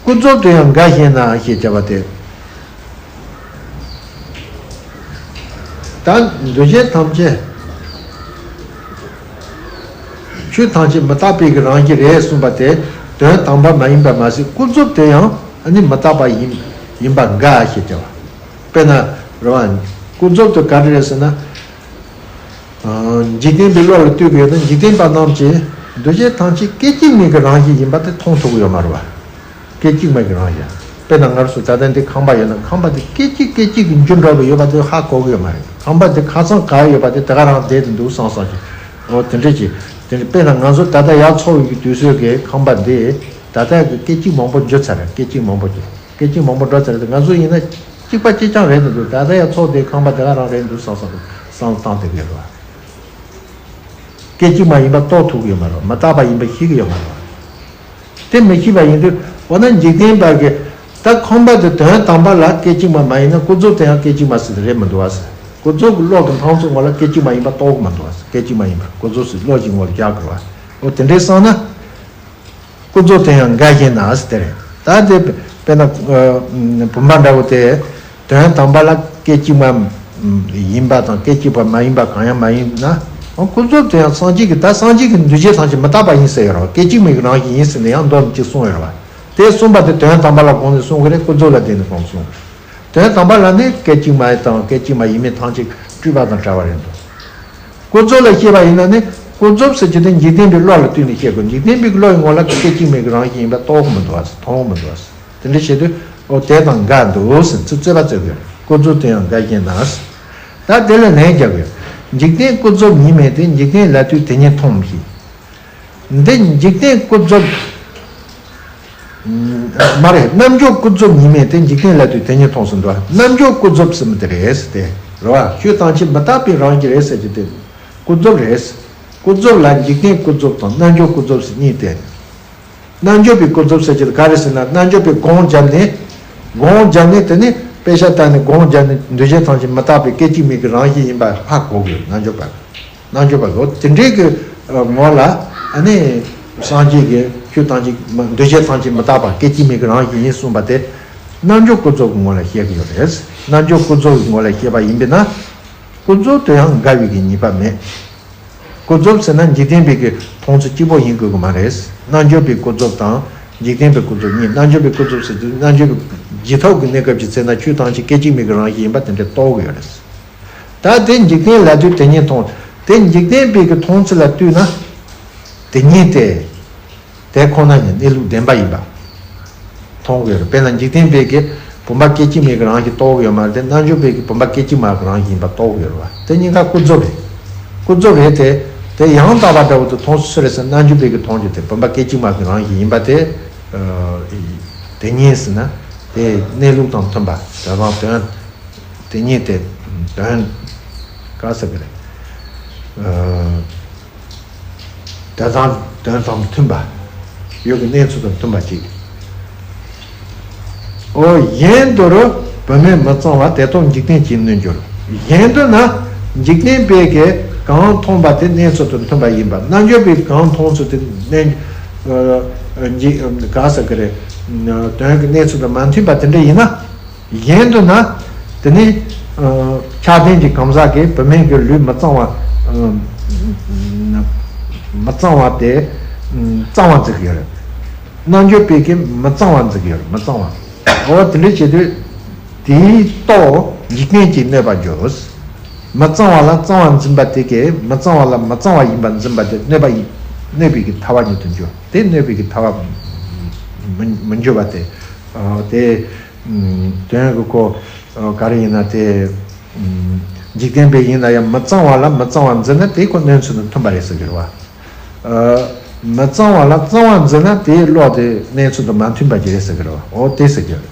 ཀུན་རྫོབ་དེ་ཡང་འགའ་ཞེ་ན་ཞེས་བྱ་བ་སྟེ། ད་འདུ་བྱེད་ཐམས་ཅད། ཆོས་ཐམས་ཅད་མི་རྟག་པའི་གི་རང་བཞིན་རེད་གསུངས་པ་དེ། དོན་དམ་པ་མ་ཡིན་པ་མ་ཟད། ཀུན་རྫོབ་དེ་ཡང་ཨ་ནི་མི་རྟག་པ་ཡིན། ཡིན་པ་འགའ་ཞེས་བྱ་བ། དཔེར་ན། རེད་བ། ཀུན་རྫོབ་དེ་ག་རེ་རེད་ཟེར་ན། ཨ། འཇིག་རྟེན་པའི་བློ་ལ་ལྟོས་པས་ན། འཇིག་རྟེན་པ་རྣམས་ཀྱིས་འདུ་བྱེད་ཐམས་ཅད་སྐད་ཅིག་མའི་གི་རང་བཞིན་ཡིན་པ་དེ་མཐོང་ཐུབ་ཀྱི་ཡོད་མ་རེད་བ། སྐད་ཅིག་མ་གི་རང་བཞིན། དཔེར་ན་ང་རང་ཚོ་ད་ལྟ་འདི་ཁང་པ་ཡོད་ན། ཁང་པ་འདི་སྐད་ཅིག་སྐད་ཅིག་གིས་འགྱུར་འགྲོ་གི་ཡོད་པ་དེ་ཧ་གོ་གི་ཡོད་མ་རེད། ཁང་པ་འདི་ཁ་སང་ག་ཡོད་པ་དེ་དེ་ག་རང་བསྡད་དུ་འདུག་བསམ་བསམ་གྱི། འོ་དེ་འདྲ་ཅིག་དེ་འདྲ། དཔེར་ན་ང་ཚོ་ད་ལྟ་ཡར་འཚོ་བའི་གི་དུས་ཚོད་ཀྱི་ཁང་པ་འདི་ད་ལྟ་གི་སྐད་ཅིག་མང་པོ་འགྱུར་ཚར་རེད། སྐད་ཅིག་མང་པོ་འགྱུར། སྐད་ཅིག་མང་པོ་འགྲོ་ཚར་རེད། ང་ཚོ་ཡིན་ན་གཅིག་པ་གཅིག་རྐྱང་རེད་འདུག་ད་ལྟ་ཡར་འཚོ་བསྡད་ཁང་པ་དེ་ག་རང་རེད་འདུག་བསམ་བསམ་གྱི་བསམ་བློ་བཏང་བསྡད་ཀྱི་ཡོད་རེད་བ། སྐད་ཅིག་མ་ཡིན་པ་རྟོགས་ཐུབ་ཀྱི་ཡོད་མ་རེད། མི་རྟག་པ་ཡིན་པ་ཤེས་ཀྱི་ཡོད་མ་རེད། དེ་མི་ཤེས་པ་ཡིན་དུས། འོ་ན་འཇིག་རྟེན་པ་གི་ད་ཁང་པ་དེ་དོན་དམ་པ་ལ་སྐད་ཅིག་མ་མ་ཡིན་ན། ཀུན་རྫོབ་དེ་ཡང་སྐད་ཅིག་མ་ཟེར་དེ་རེད་མི་འདུག་བ་ཟེར། ཀུན་རྫོབ་ཀྱི་བློ་གི་མཐོང་ཚུལ་ངོ་ལ་སྐད་ཅིག་མ་ཡིན་པ་རྟོགས་ཀྱི་མི་འདུག་བ་ཟེར། སྐད་ཅིག་མ་ཡིན་པ་ཀུན་རྫོབ་ཟེར་བློ་གཅིག་ངོ་ལ་རྒྱག་དགོས་བ། འོ་དེ་འདྲའི་བསམ་ན། ཀུན་རྫོབ་དེ་ཡང་འགའ་ཞེ་ན་ཟེར་དེ་རེད། ད་དེ་དཔེར་ན། ཨ། བུམ་པ་འདྲ་བོ་དེ་དོན་དམ་པ་ལ་སྐད་ཅིག་མ་ཡིན་པ་དང་སྐད་ཅིག་པ་མ་ཡིན་པ་གང་ཡང་མ་ཡིན་ན། ཨོ། ཀུན་རྫོབ་དེ་ཡང་སངས་རྒྱས་ཀྱིས། ད་སངས་རྒྱས་ཀྱིས་འདུ་བྱེད་ཐམས་ཅད་མི་རྟག་པ་ཡིན་ཟེར་ཡོད་རེད་བ། སྐད་ཅིག་མའི་རང་བཞིན་ཡིན་ཟེར་ནས་ཡང་མདོ་ནས་གཅིག་གསུངས་ཡོད་རེད་བ། དེ་གསུངས་པ་དེ་དོན་དམ་པ་ལ་དགོངས་ནས་གསུངས་ཀྱི་རེད། ཀུན་རྫོབ་ལ་བརྟེན་ནས་དགོངས་གསུངས་ཀྱི་རེད། དོན་དམ་པ་ལ་ནི་སྐད་ཅིག་མ་དང་སྐད་ཅིག་མ་ཡིན་མིན་ཐམས་ཅད་སྤྲོས་པ་དང་བྲལ་བ་རེད་འདུག་ཀུན་རྫོབ་ལ་བཤད་པ་ཡིན་ན་ནི། ཀུན་རྫོབ་ཟེར་རྒྱུ་དེ་འཇིག་རྟེན་པའི་བློ་ལ་ལྟོས་ནས་བཤད་དགོས། འཇིག་རྟེན་པའི་བློ་ཡི་ངོ་ལ་སྐད་ཅིག་མའི་གི་རང་བཞིན་ཡིན་པ་རྟོགས་མི་འདུག་བ། མཐོང་མི་འདུག་བ། དེ་འདྲ་བྱེད་དུས། འོ་དེ་དང་འགལ་འདུག་ཟེར་ཚུར་རྩོད་པ་རྩོད་དགོས། ཀུན་རྫོབ་དེ་ཡང་འགའ་ཞེ་ན་ཟེར། ད་དེ་ལ་ལན་རྒྱག་དགོས། འཇིག་རྟེན་ཀུན་རྫོབ་ཉིད་མིན་ཏེ། འཇིག་རྟེན་ལ་ལྟོས་དེ་ཉིད་མཐོང་ཞེས། འདི་འཇིག་རྟེན་ཀུན་རྫོབ། མ་རེད། རྣལ་འབྱོར་ཀུན་རྫོབ་ཉིད་མིན་ཏེ། འཇིག་རྟེན་ལ་ལྟོས་དེ་ཉིད་མཐོང་ཟེར་འདུག་རྣལ་འབྱོར་ཀུན་རྫོབ་ཟེར་མི་དེ་རེད་ཟེར་དེ། རེད་བ། ཆོས་ཐམས་ཅད་མི་རྟག་པའི་རང་བཞིན་རེད་ཟེར་རྒྱུ་དེ། ཀུན་རྫོབ་རེད། ཀུན་རྫོབ་ལ་འཇིག་རྟེན་ཀུན་རྫོབ་དང་རྣལ་འབྱོར་ཀུན་རྫོབ་ཟེར་གཉིས་ཏེ། རྣལ་འབྱོར་པའི་ཀུན་རྫོབ་ཟེར་རྒྱུ་དེ་ག་རེ་ཟེར་ན། རྣལ་འབྱོར་པས་སྒོམ་བརྒྱབ་ནས། སྒོམ་བརྒྱབ་ནས་དེ་ནི་ དཔེ་ཆ་ལྟ་ནས་སྒོམ་བརྒྱབ་ནས་འདུ་བྱེད་ཐམས་ཅད་མི་རྟག་པའི་སྐད་ཅིག་མའི་གི་རང་བཞིན་ཡིན་པ་ཧ་གོ་དགོས། རྣལ་འབྱོར་པ། རྣལ་འབྱོར་པ་གོ་དེ་འདྲའི་གི་ངོ་ལ་ཨ་ནི་སངས་རྒྱས་ཀྱི་ཆོས་ཐམས་ཅད་མ་འདུ་བྱེད་ཐམས་ཅད་མི་རྟག་པ་སྐད་ཅིག་མའི་གི་རང་བཞིན་ཡིན་གསུངས་པ་དེ་རྣལ་འབྱོར་ཀུན་རྫོབ་ཀྱི་ངོ་ལ་བཤད་ཀྱི་ཡོད་རེད། རྣལ་འབྱོར་ཀུན་རྫོབ་ཀྱི་ངོ་ལ་བཤད་པ་ཡིན་པས་ན། ཀུན་རྫོབ་ཏུ་ཡང་འགལ་བའི་གི་ཉེས་པ་མེད། ཀུན་རྫོབ་ཟེར་ན་འཇིག་རྟེན་པའི་གི་མཐོང་ཚུལ་གཅིག་པོ་ཡིན་དགོས་ཀྱི་མ་རེད། རྣལ་འབྱོར་པའི་ཀུན་རྫོབ་དང་འཇིག་རྟེན་པའི་ཀུན་རྫོབ་གཉིས། རྣལ་འབྱོར་པའི་ཀུན་རྫོབ་ཟེར་དུས་རྣལ་འབྱོར་པའི་རྗེས་ཐོབ་ཀྱི་གནས་སྐབས་ཀྱི་ཚེ་ན་ཆོས་ཐམས་ཅད་སྐད་ཅིག་མའི་གི་རང་བཞིན་ཡིན་པ་དེ་འདྲ་རྟོགས་ཀྱི་ཡོད་རེད། ད་དེ་འཇིག་རྟེན་ལ་ལྟོས་དེ་ཉིད་མཐོང་། དེ་འཇིག་རྟེན་པའི་གི་མཐོང་ཚུལ་ལ་ལྟོས་ན། དེ་ཉིད་དེ། དེ་ཁོ་ན་ཉིད་གནས་ལུགས་བདེན་པ་ཡིན་པ། མཐོང་གི་ཡོད་རེད། དཔེར་ན་འཇིག་རྟེན་པའི་གི་བུམ་པ་སྐད་ཅིག་མའི་གི་རང་བཞིན་རྟོགས་ཀྱི་ཡོད་མ་རེད་དེ། རྣལ་འབྱོར་པའི་གི་བུམ་པ་སྐད་ཅིག་མ་གི་རང་བཞིན་ཡིན་པ་རྟོགས་ཀྱི་ཡོད་རེད་བ། དེ་གཉིས་ཀ་ཀུན་རྫོབ་རེད། ཀུན་རྫོབ་རེད་དེ། དེ་ཡང་དག་པ་འདྲ་བོ་དུ་མཐོང་སུ་རེད་ཟེར། རྣལ་འབྱོར་པའི་གི་མཐོང་རྒྱུ་དེ་བུམ་པ་སྐད་ཅིག་མ་གི་རང་བཞིན་ཡིན་པ་དེ། དེ་ཉིད་ཟེར་ན། དེ་གནས་ལུགས་དང་མཐུན་པ། དེ་དང་དོན། དེ་ཉིད་དེ། དོན། ག་ཟེར་གི་རེད། དོན་དང་དོན་དང་མཐུན་པ། ཡུལ་གྱི་གནས་ཚུལ་དང་མཐུན་པ་ཅིག་ཨོ་གཞན་དུ་རུ་བུད་མེད་མི་གཙང་བ་དེ་དག་འཇིག་རྟེན་གྱི་གནོད་འགྱུར། གཞན་དུ་ན་འཇིག་རྟེན་པའི་གི་གང་མཐོང་པ་དེ་གནས་ཚུལ་དང་མཐུན་པ་ཡིན་པ། རྣལ་འབྱོར་པའི་གང་མཐོང་ཚུལ་དེ་གནས་འཇིག་ག་ཟེར་གི་རེད། དོན་གྱི་གནས་ཚུལ་དང་མ་མཐུན་པ་དེ་འདྲ་ཡིན་ན། གཞན་དུ་ན། དེ་ནི། ཆགས་ལྡན་གྱི་གང་ཟག་གིས་བུད་མེད་ཀྱི་ལུས་མི་གཙང་བ། མི་གཙང་བ་དེ། གཙང་བ་འཛིན་གྱི་ཡོད་རེད། རྣལ་འབྱོར་པས་ཀྱིས་མི་གཙང་བ་འཛིན་གྱི་ཡོད་རེད། མི་གཙང་བ། འོ་དེ་འདྲ་བྱེད་དུས། དེའི་རྟོག་འཇིག་རྟེན་གྱི་གནོད་པ་འགྱུར། མི་གཙང་བ་ལ་གཙང་བ་འཛིན་པ་དེ་གས་མི་གཙང་བ་ལ་མི་གཙང་བ་ཡིན་པར་འཛིན་པ་དེ་གནོད་པ་ཡིན། གནོད་པའི་གི་ཐལ་བ་ཉིད་དུ་འགྱུར། དེ་གནོད་པའི་གི་ཐལ་བ་མི་མི་འགྱུར་བ་དེ། དེ། དོན་གྱི་གོ། ག་རེ་ཡིན་ན་དེ། འཇིག་རྟེན་པས་ཡིན་ན་ཡང་མི་གཙང་བ་ལ་མི་གཙང་བ་འཛིན་ན་དེ་ཁོ་གནོད་ཚུལ་དང་མཐུན་པ་རེད་ཟེར་གྱི་རེད་བ། མི་གཙང་བ་ལ་གཙང་བ་འཛིན་ན་དེའི་བློ་དེ་གནོད་ཚུལ་དང་མ་མཐུན་པ་ཅིག་རེད་ཟེར་གྱི་རེད་བ། འོ་དེ་ཟེར་གྱི་རེད།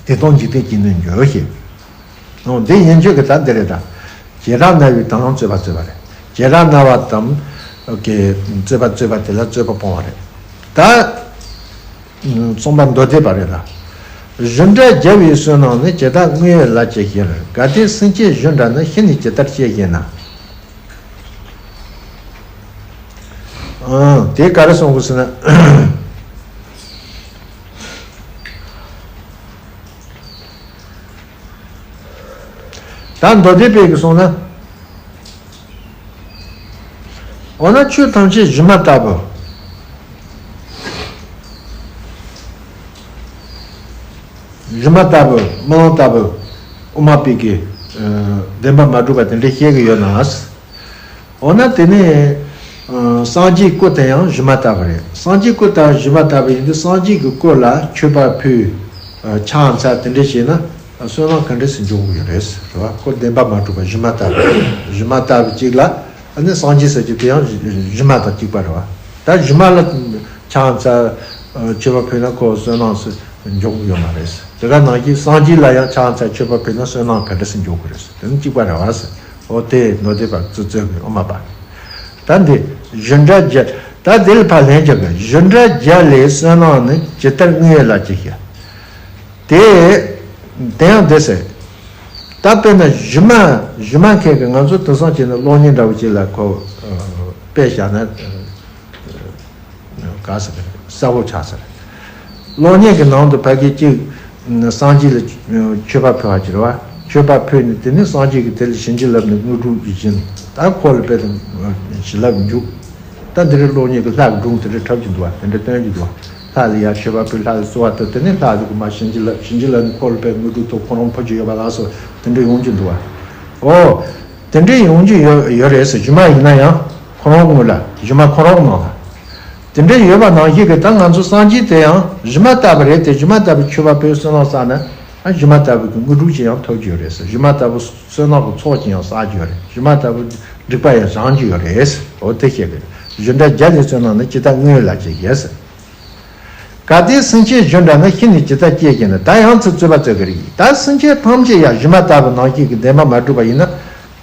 དེ་དང་འཇིག་རྟེན་གྱི་གནོད་འགྱུར་ཞེས། འོ་འདི་ཡན་ཆོད་ཀྱི་ད་འདི་རེད་ད། བྱེ་བྲག་སྨྲ་བའི་དོན་ལ་རྩོད་པ་རྩོད་པ་རེད། བྱེ་བྲག་སྨྲ་བ་དང་། གི་རྩོད་པ་རྩོད་པ་དེ་ལ་རྩོད་པ་སྤོང་བ་རེད། ད། གསུངས་པ་མདོ་སྡེ་པ་རེད་ལ། བཞིན་སྒྲ་བརྒྱ་པའི་བསོད་ནམས་ནི། ཇི་ལྟར་དངོས་ཡོད་ལ་ཅི་ཞེས་ལ། གལ་ཏེ་སེམས་ཅན་བཞིན་སྒྲ་ནི། །ཤི་ནས་ཇི་ལྟར་སྐྱེ་ཞེ་ན། ཨང་། དེ་ག་རེ་གསུང་དགོས་ཟེར་ན། ད་མདོ་སྡེ་པའི་གི་གསུང་ན། འོ་ན་ཆོས་ཐམས་ཅད་སྒྱུ་མ་ལྟ་བུ། སྒྱུ་མ་ལྟ་བུ། རྨི་ལམ་ལྟ་བུ། དབུ་མ་པའི་གི། བདེན་པ་མ་གྲུབ་པ་དེ་འདྲ་བཤད་གི་ཡོད་ན། འོ་ན་དེ་ནས། སངས་རྒྱས་སྐུ་དེ་ཡང་སྒྱུ་མ་ལྟ་བུ་རེད། སངས་རྒྱས་སྐུ་དེ་སྒྱུ་མ་ལྟ་བུ་ཡིན་དུས་སངས་རྒྱས་ཀྱི་སྐུ་ལ་མཆོད་པ་ཕུལ། ཕྱག་འཚལ་དེ་འདྲ་བྱས་ན། བསོད་ནམས་ག་འདྲ་སེ་འཇོག་གི་ཡོད་རེད་ཟེར་བ། ཁོ་བདེན་པ་མ་གྲུབ་པ་སྒྱུ་མ་ལྟ་བུ། སྒྱུ་མ་ལྟ་བུ་གཅིག་ལ། ཨ་ནི་སངས་རྒྱས་ཟེར་རྒྱུ་དེ་ཡང་སྒྱུ་མ་དང་གཅིག་པ་རེད་བ། ད་སྒྱུ་མ་ལ་ཕྱག་འཚལ། མཆོད་པ་ཕུལ་ན་ཁོ་བསོད་ནམས་སུ་འཇོག་གི་ཡོད་མ་རེད་ཟེར། དེ་ག་ནང་བཞིན་སངས་རྒྱས་ལ་ཡང་ཕྱག་འཚལ་མཆོད་པ་ཕུལ་ན་བསོད་ནམས་ག་འདྲ་སེ་འཇོག་གི་རེད་ཟེར། དེ་ནི་གཅིག་པ་རེད་བ་ཟེར། འོ་དེ་མདོ་སྡེ་པ་ཙི་ཙི་གི་དབུ་མ་པ། ད་འདི་བཞིན་སྒྲ་བརྒྱ། ད་དེ་ལ་ཕར་ལན་རྒྱག་གི། བཞིན་སྒྲ་བརྒྱ་ལས་བསོད་ནམས་ནི། ཇི་ལྟར་དངོས་ཡོད་ལ་ཅི་ཞེས། དེ། དེ་ཡང་འདི་ཟེར། ད་དཔེར་ན་སྒྱུ་མ། སྒྱུ་མ་མཁན་གྱི་ང་ཚོ་དེང་སང་བྱས་ན་གློག་བརྙན་འདྲ་བོ་ཅིག་ལ་ཁོ། དཔེ་བཞག་ན། ག་ཟེར། གསལ་པོ་ཆགས་ཟེར། གློག་བརྙན་གྱི་ནང་དུ་ཕ་གི་གཅིག་སངས་རྒྱས་ལ་མཆོད་པ་ཕུལ་བ་ཅིག་རེད་བ། མཆོད་པ་ཕུལ་ནས་དེ་ནས་སངས་རྒྱས་ཀྱིས་དེ་ལ་བྱིན་གྱིས་བརླབས་ནས་དངོས་གྲུབ་ཀྱི་བྱིན། ད་ཁོ་ལ་དཔེ་དང་བྱིན་རླབས་འཇུག་ད་འདི་རེད། གློག་བརྙན་གྱི་ལྷ་གི་སྒྲུང་དེ་འདྲ་འཁྲབ་ཀྱི་འདུག་བ། དེ་འདྲ་སྟོན་གྱི་འདུག་བ། ལྷ་ལ་ཡར་མཆོད་པ་ཕུལ། ལྷ་ལ་གསོལ་བ་བཏབ། དེ་ནས་ལྷ་གིས་མར་བྱིན་གྱིས་བརླབས། བྱིན་གྱིས་བརླབས་ནས་ཁོ་ལ་དཔེ་དངོས་གྲུབ་ཐོབ། ཁོ་རང་ཕ་ཆོས་ཡོད་པ་ལ་སོགས་དེ་འདྲ་ཡོང་གི་འདུག་བ། ཨོ། དེ་འདྲ་ཡོང་རྒྱུ་ཡོད་ཡོད་རེད་ཟེར། སྒྱུ་མ་ཡིན་ན་ཡང་ཁོ་རང་ངོས་ལ། སྒྱུ་མ་ཁོ་རང་ནང་ལ། དེ་འདྲ་ཡོད་པ་ནང་བཞིན་གྱི་ད་ང་ཚོ་སངས་རྒྱས་དེ་ཡང་སྒྱུ་མ་ལྟ་བུ་རེད་དེ། སྒྱུ་མ་ལྟ་བུ་མཆོད་པ་ཕུལ། བསོད་ནམས་བསགས་ན། ཨ་སྒྱུ་མ་ལྟ་བུ་གི་དངོས་གྲུབ་ཅིག་ཡང་ཐོབ་ཀྱི་ཡོད་རེད་ཟེར། སྒྱུ་མ་ལྟ་བུ་བསོད་ནམས་ཀྱི་ཚོགས་ཅིག་ཡང་བསགས་ཀྱི་ཡོད་རེད། སྒྱུ་མ་ལྟ་བུ་སྒྲིབ་པ་ཡང་སྦྱང་གི་ཡོད་རེད། འོ་དེ་བཤད་གི། བཞིན་སྒྲ་བརྒྱ་ལས་བསོད་ནམས་ནི། ཇི་ལྟར་དངོས་ཡོད་ལ་ཅི་ཞེས་ཟེར། གལ་ཏེ་སེམས་ཅན་བཞིན་སྒྲ་ནི། །ཤི་ནས་ཇི་ལྟར་སྐྱེ་ཞེ་ན། ད་ཡང་ཚུར་རྩོད་པ་རྩོད་གི་རེད། ད་སེམས་ཅན་ཐམས་ཅད་ཡང་སྒྱུ་མ་ལྟ་བུ་ནང་བཞིན་གྱི་བདེན་པ་མ་གྲུབ་པ་ཡིན་ན།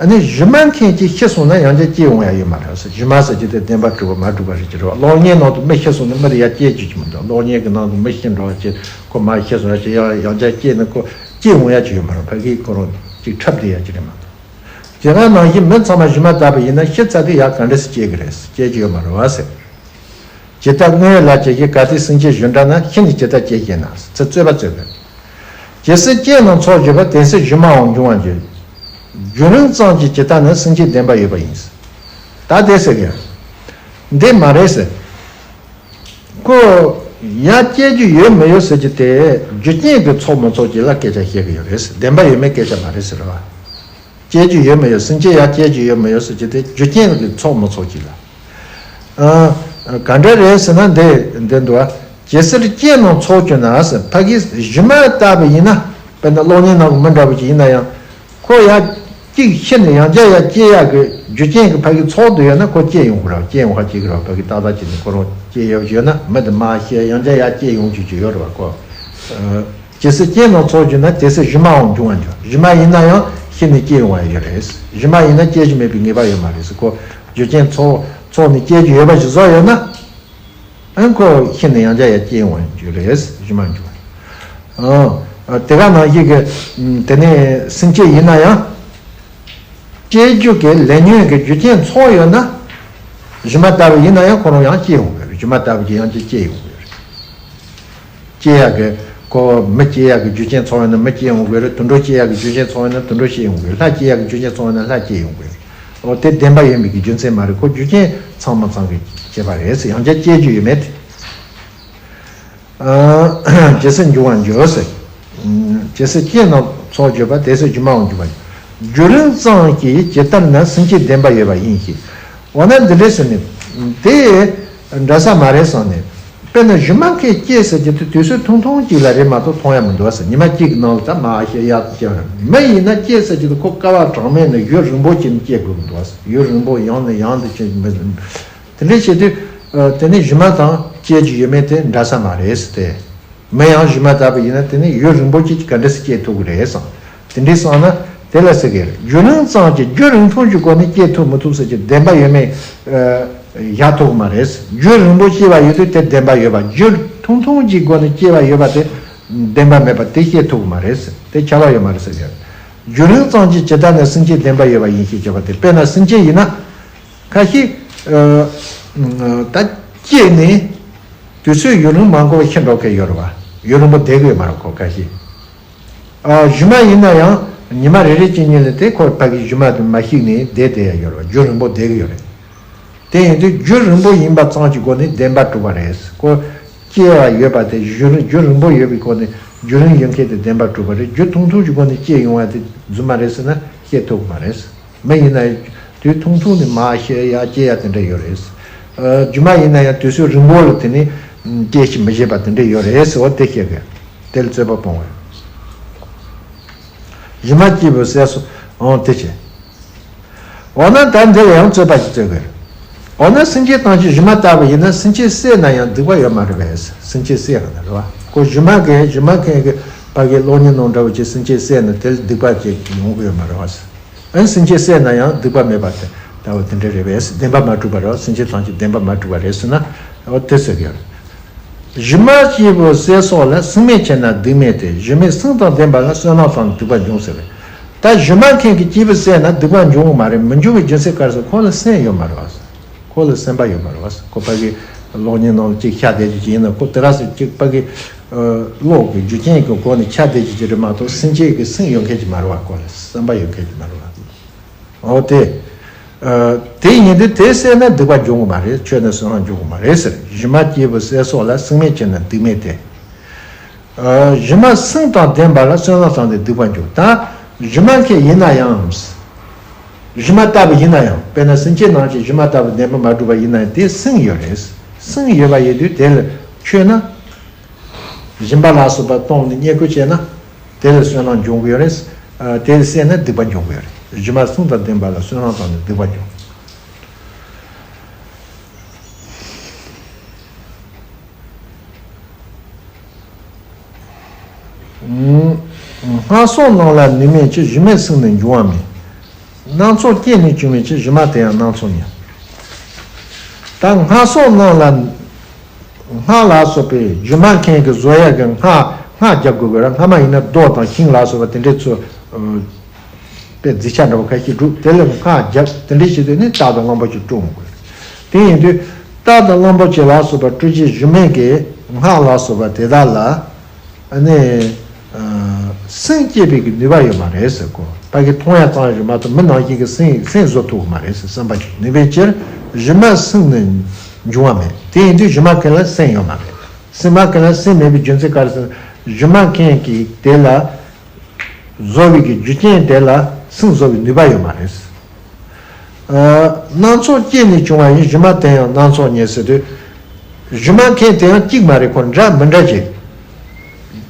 ཨ་ནི་གཞི་མ་མཁན་གྱིས་ཤི་སོང་ན་ཡང་བསྐྱར་སྐྱེ་ཡོང་ཡ་ཡོད་མ་རེད་ཟེར། གཞི་མ་ཟེར་གྱི་དེ་བདེན་པ་གྲུབ་པ་མ་གྲུབ་པ་རེད་ཀྱི་རེད་བ། གློག་བརྙན་ནང་དུ་མི་ཤི་སོང་ན་མི་དེ་ཡར་སྐྱེ་རྒྱུ་ཅིག་མི་འདུག། གློག་བརྙན་གྱི་ནང་དུ་མི་ཤི་འགྲོ་བ་ཅིག་ཁོ་མར་ཤི་སོང་ཡ་ཅིག་ཡང་ཡང་བསྐྱར་སྐྱེས་ན་ཁོ་སྐྱེ་ཡོང་ཡ་ཅིག་ཡོད་མ་རེད། ཕ་གིའི་ཁོ་རང་ཅིག་འཁྲབ་བསྡད་ཡ་ཅིག་རེད་མ་གཏོགས། དེ་ག་ནང་བཞིན་མི་ཚང་མ་གཞི་མ་ལྟ་བུ་ཡིན་ན་ཤི་ཚར་དུས་ཡར་ག་འདྲ་སེ་སྐྱེ་གི་རེད། སྐྱེ་རྒྱུ་ཡོད་མ་རེད་བ་ཟེར། ཇི་ལྟར་སྔོན་ལ་སྐྱེས་ཀྱི་གལ་ཏེ་སེམས་ཅན་བཞིན་འདྲ་ན། ཤི་ནས་ཇི་ལྟར་སྐྱེ་ཞེ་ན། ཚེ་རྩོད་པ་རྩོད་པས། ཇི་སྲིད་སྐྱེས་རྣམས་ཚོགས་གྱུར་པ། དེ་སྲིད་སྒྱུ་མའང་འབྱུང་བར་འགྱུར། བརྒྱུད་རིམ་ཙམ་གྱིས་ཇི་ལྟར་ན། སེམས་ཅན་བདེན་པར་ཡོད་པ་ཡིན། ད་དེ་ཟེར་གི་འདི་མ་རེད་ཟེར། ཁོ་ཡར་སྐྱེ་རྒྱུ་ཡོད་མི་ཡོད་ཟེར་རྒྱུ་དེ་རྒྱུ་རྐྱེན་གྱི་ཚོགས་མི་ཚོགས་ཀྱིས་ལ་སྐད་ཆ་བཤད་གི་ཡོད་རེད་ཟེར། བདེན་པ་ཡོད་མེད་སྐད་ཆ་མ་རེད་ཟེར་བ། སྐྱེ་རྒྱུ་ཡོད་མི་ཡོད། སེམས་ཅན་ཡར་སྐྱེ་རྒྱུ་ཡོད་མི་ཡོད་ཟེར་རྒྱུ་དེ་རྒྱུ་རྐྱེན་གྱི་ཚོགས་མི་ཚོགས་ཀྱིས་ལ། ཨ། ག་འདྲ་རེད་ཟེར་ན་འདི་འདི་འདུག་ཨ། ཇི་སྲིད་སྐྱེས་རྣམས་ཚོགས་གྱུར་ན་ཟེར། ཕ་གི་གཞི་མ་ལྟ་བུ་ཡིན་ན། དཔེར་ན་གློག་བརྙན་ནང་གི་མི་འདྲ་བོ་ཅིག་ཡིན་ན་ཡང་། ཁོ་ཡར་གཅིག་ཤི་ནས་ཡང་བསྐྱར་ཡར་སྐྱེ་ཡག་གི་རྒྱུ་རྐྱེན་གྱི་ཕ་གི་ཚོགས་འདུ་ཡོད་ན་ཁོ་སྐྱེ་ཡོང་གི་རེད། སྐྱེ་ཡོང་ཧ་སྐྱེ་གི་རེད། ཕ་གི་ཏག་ཏག་བྱས་ནས་ཁོ་རང་སྐྱེ་ཡོད་ཡོད་ན་མི་དེ་མར་ཤི་ཡང་བསྐྱར་ཡར་སྐྱེ་ཡོང་རྒྱུ་ཅིག་ཡོད་རེད་བ་ཁོ། ཨ། ཇི་སྲིད་སྐྱེས་རྣམས་ཚོགས་གྱུར་ན། དེ་སྲིད་སྒྱུ་མའང་འབྱུང་བར་འགྱུར། སྒྱུ་མ་ཡིན་ན་ཡང་ཤི་ནས་སྐྱེ་ཡོང་བ་ཡོད་རེད། སྒྱུ་མ་ཡིན་ན་སྐྱེ་རྒྱུ་མེད་པའི་ངེས་པ་ཡོད་མ་རེད་ཟེར། ཁོ་རྒྱུ་རྐྱེན་ཚོགས་ཚོགས་ནས་སྐྱེ་རྒྱུ་ཡོད་པ་ཞིག་བཟོ་ཡོད་ན། ཨ་ཁོ་ཤི་ནས་ཡང་བསྐྱར་ཡར་སྐྱེ་ཡོང་བ་རྒྱུ་རེད། སྒྱུ་མ་འབྱུང་བ། ཨ། དེ་ག་ནང་བཞིན་གྱི་དེ་ནས་སེམས་ཅན་ཡིན་ན་ཡང་། སྐྱེ་རྒྱུ་གི་ལས་ཉོན་གྱི་རྒྱུ་རྐྱེན་ཚོགས་ཡོད་ན། སྒྱུ་མ་ལྟ་བུ་ཡིན་ན་ཡང་ཁོ་རང་ཡང་སྐྱེ་ཡོང་གི་རེད། སྒྱུ་མ་ལྟ་བུ་གི་ཡང་ཅིག་སྐྱེ་ཡོང་གི་རེད། སྐྱེ་ཡག་གི་ཁོ་མི་སྐྱེ་ཡག་གི་རྒྱུ་རྐྱེན་ཚོགས་ཡོད་ན་མི་སྐྱེ་ཡོང་གི་རེད། དུད་འགྲོ་སྐྱེ་ཡག་གི་རྒྱུ་རྐྱེན་ཚོགས་ཡོད་ན་དུད་འགྲོ་སྐྱེ་ཡོང་གི་རེད། ལྷ་སྐྱེ་ཡག་གི་རྒྱུ་རྐྱེན་ཚོགས་ཡོད་ན་ལྷ་སྐྱེ་ཡོང་གི་རེད། འོ་དེ་བདེན་པ་ཡིན་པའི་གི་རྒྱུ་མཚན་མ་རེད། ཁོ་རྒྱུ་རྐྱེན་ཚང་མ་ཚང་གི་བྱས་པ་རེད་ཟེར། ཡང་བསྐྱར་སྐྱེ་རྒྱུ་ཡོད་མེད་དེ། ཨ། ཇི་སྲིད་འབྱུང་བར་འགྱུར་ཟེར། ཇི་སྲིད་སྐྱེས་རྣམས་ཚོགས་གྱུར་པ། དེ་སྲིད་སྒྱུ་མའང་འབྱུང་བར་འགྱུར། བརྒྱུད་རིམ་ཙམ་གྱིས་ཇི་ལྟར་ན། སེམས་ཅན་བདེན་པར་ཡོད་པ་ཡིན་ཞེས། འོ་ན་འདི་འདྲས་ཟེར་ནས་དེ་འདྲ་ས་མ་རེད་བསམ་ནས། དཔེར་ན་སྒྱུ་མ་མཁན་སྐྱེས་ཟེར་གྱི་དེ་དུས་ཚོད་ཐུང་ཐུང་གཅིག་ལ་རེད་མ་གཏོགས་མཐོང་ཡ་མི་འདུག་ཟེར། ཉི་མ་གཅིག་གི་ནང་ལ་ད་མར་ཤི་ཡག་ཅིག་སྐྱེ་བ་རེད། མི་ཡིན་ན་སྐྱེས་ཟེར་གྱི་དེ་ཁོ་སྐལ་བ་གྲངས་མེད་ནས་ཡུན་རིང་པོ་ཅིག་སྐྱེ་དགོས་ཀྱི་འདུག་ཟེར། ཡུན་རིང་པོ་ཡང་ནས་ཡང་དུ་སྐྱེ་མི་རུང་། དེ་འདྲས་བྱེད་དུས་ཨ། དེ་ནི་སྒྱུ་མ་དང་སྐྱེ་རྒྱུ་ཡོད་མེད་དེ་འདྲ་ས་མ་རེད་ཟེར་ཏེ། མི་ཡང་སྒྱུ་མ་ལྟ་བུ་ཡིན་ན་དེ་ནི་ཡུན་རིང་པོ་ཅིག་ག་འདྲ་སེ་སྐྱེ་ཐུབ་ཀྱི་རེད་བསམ། དེ་འདྲའི་བསམ་ན་དེ་ལ་ཟེར་གི་རེད། བརྒྱུད་རིམ་ཙམ་གྱིས་རྒྱུན་རིང་ཐུང་གི་སྒོ་ནས་སྐྱེ་ཐུབ་མི་ཐུབ་ཟེར་གྱི་བདེན་པ་ཡོད་མེད་ཨ། བཞག་ཐུབ་ཀྱི་མ་རེད། རྒྱུན་རིང་པོ་སྐྱེ་བ་ཡོད་དུས་དེ་བདེན་པ་ཡོད་པ། རྒྱུན་ཐུང་ཐུང་གི་སྒོ་ནས་སྐྱེ་བ་ཡོད་པ་དེ་བདེན་པ་མེད་པ་དེ་བཤད་ཐུབ་ཀྱི་མ་རེད། དེ་ཁྱབ་པ་ཡོད་མ་རེད་ཟེར་གི་རེད། བརྒྱུད་རིམ་ཙམ་གྱིས་ཇི་ལྟར་ན། སེམས་ཅན་བདེན་པ་ཡོད་པ་ཡིན་ཞེས་བྱ་བ་དེ། དཔེར་ན་སེམས་ཅན་ཡིན་ན། ཁ་ཤས་ཨ། ད་སྐྱེས་ནས་དུས་ཚོད་ཡུན་རིང་མ་འགོར་བར་ཤི་འགྲོ་མཁན་ཡོད་རེད་བ། ཡུན་རིང་པོ་བསྡད་ཀྱི་ཡོད་མ་རེད་ཁོ་ཁ་ཤས། ཨ། སྒྱུ་མ་ཡིན་ན་ཡང་ཉི་མ་རེ་རེ་གཅིག་གཉིས་ལ་དེ་ཁོ་ཕ་གི་སྒྱུ་མ་དེ་མ་ཤི་ནས་བསྡད་བསྡད་ཡ་ཡོད་རེད་བ། རྒྱུན་རིང་པོ་བསྡད་ཀྱི་ཡོད་རེད། དེ་ཡིན་དུས་རྒྱུན་རིང་པོ་ཡིན་པ་ཙམ་གྱི་སྒོ་ནས་བདེན་པ་གྲུབ་པ་རེད། ཁོ་སྐྱེ་བ་ཡོད་པ་དེ་རྒྱུན་རིང་རྒྱུན་རིང་པོ་ཡོད་པའི་སྒོ་ནས་རྒྱུན་རིང་ཡོད་མཁན་དེ་བདེན་པ་གྲུབ་པ་རེད། རྒྱུན་ཐུང་ཐུང་གི་སྒོ་ནས་སྐྱེ་ཡོང་བ་དེ་རྫུན་མ་རེད་ཟེར་ན་བཤད་ཐུབ་ཀྱི་མ་རེད། མི་ཡིན་ན་དུས་ཐུང་ཐུང་ནས་མར་ཤི་ཡ་སྐྱེ་ཡ་དེ་འདྲ་ཡོད་རེད། ཨ། སྒྱུ་མ་ཡིན་ན་ཡང་དུས་ཚོད་རིང་པོ་ལ་དེ་ནི་སྐྱེ་ཞིང་མི་བཞེད་པ་དེ་འདྲ་ཡོད་རེད་ཟེར་བ་དེ་བཤད་དགོས། དེ་ལ་རྩོད་པ་སྤོང་བས། སྒྱུ་མ་སྐྱེས་བུ་ཟེར་སོགས་འོང་དེ་བྱས། འོ་ན་ད་འདི་ལ་ཡང་རྩོད་པ་ཞིག་རྩོད་དགོས། འོ་ན་སེམས་ཅན་ཐམས་ཅད་སྒྱུ་མ་ལྟ་བུ་ཡིན་ན་སེམས་ཅན་བསད་ན་ཡང་སྡིག་པ་ཡོད་མ་རེད་པས། སེམས་ཅན་བསད་ཡང་ན་རེད་བ། ཁོ་སྒྱུ་མ་གིས་སྒྱུ་མ་མཁན་གྱིས་ཕ་གི་གློག་བརྙན་ནང་འདྲ་བོ་ཅིག་སེམས་ཅན་བསད་ན་དེ་ལ་སྡིག་པ་ཅིག་ཡོང་གི་ཡོད་མ་རེད་བ། ཨ་ནི་སེམས་ཅན་བསད་ན་ཡང་སྡིག་པ་མེད་པ་དེ་ལྟ་བུ་དེ་འདྲ་རེད་པས། བདེན་པ་མ་གྲུབ་པ་རེད་བ། སེམས་ཅན་ཐམས་ཅད་བདེན་པ་མ་གྲུབ་པ་རེད་ཟེར་ན་འོ་དེ་ཟེར་གི་ཡོད་རེད། སྒྱུ་མ་སྐྱེས་བུ་ཟེར་སོགས་ལ། སྲིང་མོས་བྱས་ན་སྡིག་མེད་དེ། སྒྱུ་མའི་སྲིང་དང་ལྡན་པ་ལ། བསོད་ནམས་དང་སྡིག་པ་འབྱུང་ཟེར་བས། ད་སྒྱུ་མ་མཁན་གྱིས་སྐྱེས་བུ་བསད་ན་སྡིག་པ་འབྱུང་གི་མ་རེད། མི་འབྱུང་བའི་རྒྱུ་མཚན་ག་རེ་ཟེར། ཁོ་ལ་སེམས་ཡོད་མ་རེད་བ། ཁོ་ལ་སེམས་པ་ཡོད་མ་རེད་བ། ཁོ་ཕ་གི་གློག་བརྙན་ནང་ལ་ཅིག་ཤར་བསྡད་རྒྱུ་ཅིག་ཡིན་ན་ཁོ་དེ་ག་ཟེར་ཅིག་ཕ་གི་ཨ། གློག་གི་རྒྱུ་རྐྱེན་གྱི་སྒོ་ནས་ཤར་བསྡད་རྒྱུ་ཅིག་རེད་མ་གཏོགས་སེམས་ཅན་གྱི་སེམས་ཡོད་མཁན་ཅིག་མ་རེད་བ། ཁོ་ལ་སེམས་པ་ཡོད་མཁན་ཅིག་མ་རེད་བ། འོ་དེ། ཨ། དེ་ཡིན་དུས་དེ་བསད་ན་སྡིག་པ་འབྱུང་གི་མ་རེད། ཆོས་ནི་བསོད་ནམས་འབྱུང་གི་མ་རེད་ཟེར། སྒྱུ་མ་སྐྱེས་བུ་ཟེར་སོགས་ལ། སྲིང་མོས་བྱས་ན་སྡིག་མེད་དེ། ཨ། སྒྱུ་མ་སྲིང་དང་ལྡན་པ་ལ། བསོད་ནམས་བསམ་སྟེ་སྡིག་པ་འབྱུང་། ད་སྒྱུ་མ་མཁན་ཡིན་ན་ཡང་། སྒྱུ་མ་ལྟ་བུ་ཡིན་ན་ཡང་། དཔེར་ན་སེམས་ཅན་ནང་གི་སྒྱུ་མ་ལྟ་བུ་བདེན་པ་མ་གྲུབ་པ་ཡིན་ན་ཡང་དེ་སེམས་ཡོད་རེད། སེམས་ཡོད་པ་ཡིན་དུས་དེ་ལ་མཆོད་ན། སྦྱིན་པ་ལ་སོགས་པ་གཏོང་ནས་བསྙེན་བཀུར་བྱས་ན་དེ་ལ་བསོད་ནམས་འབྱུང་གི་ཡོད་རེད། ཨ། དེ་ལ་བསད་ན་སྡིག་པ་འབྱུང་གི་ཡོད་རེད། སྒྱུ་མ་སྲིང་དང་ལྡན་པ་ལ། བསོད་ནམས་བསམ་ནས་སྡིག་པ་འབྱུང་། སྔར་སོང་རྣམས་ལ་ནུས་མེད་ཕྱིར། སྒྱུ་མས་སྲིང་ནས་འབྱུང་བ་མིན། སྣ་ཚོགས་རྐྱེན་ནི་བྱུང་བའི་ཕྱིར། སྒྱུ་མ་དེ་ཡང་སྣ་ཚོགས་ཉིད། ད་སྔགས་སོགས་རྣམས་ལ། སྔགས་ལ་སོགས་པའི་སྒྱུ་མ་མཁན་གྱི་བཟོ་ཡ་གི་སྔགས། སྔགས་རྒྱག་དགོས་ཀྱི་ར། སྔ་མ་ཡིན་ན་རྡོ་དང་ཤིང་ལ་སོགས་པ་དེ་འདྲའི་ཚོ། ཨ། དཔེ་རྫས་ཆ་འདྲ་བོ་ཁ་ཤས་བསྒྲུབས། དེ་ལ་སྔགས་རྒྱག་དེ་འདྲའི་བྱས་ཏེ་ནི་རྟ་དང་གླང་པོ་ཆེ་བཀྲུ་འོང་དགོས། དེ་ཡིན་དུས་རྟ་དང་གླང་པོ་ཆེ་ལ་སོགས་པ་བཀྲུ་བྱའི་སྒྱུ་མའི་གི་སྔགས་ལ་སོགས་པ་དེ་དག་ལ། ཨ་ནི། ཨ། སེམས་བསྐྱེད་པའི་གི་ནུས་པ་ཡོད་མ་རེད་ཟེར་གོ། ཕ་གི་མཐོང་ཡ་ཙམ་རེད་མ་གཏོགས་མི་ནང་བཞིན་གི་སེམས། སེམས་བཟོ་ཐུབ་ཀྱི་མ་རེད་ཟེར། བསམ་པ་ཅིག་ནུས་པའི་ཕྱིར། སྒྱུ་མ་སེམས་ནི་འབྱུང་བ་མེད། དེ་ཡིན་དུས་སྒྱུ་མ་མཁན་ལ་སེམས་ཡོད་མ་རེད། སེམས་མ་མཁན་ལ་སེམས་མེད་པའི་རྒྱུ་མཚན་ག་རེ་ཟེར་ན། སྒྱུ་མ་མཁན་གྱིས་དེ་ལ། བཟོ་བའི་གི་རྒྱུ་རྐྱེན་དེ་ལ་སེམས་བཟོ་བའི་ནུས་པ་ཡོད་མ་རེད། ཨ། སྣ་ཚོགས་རྐྱེན་ནི་བྱུང་བ་ཡིན། སྒྱུ་མ་དེ་ཡང་སྣ་ཚོགས་ཉིད་ཟེར་དུས། སྒྱུ་མ་མཁན་དེ་ཡང་གཅིག་མ་རེད། ཁོ་འདྲ་མི་འདྲ་ཅིག་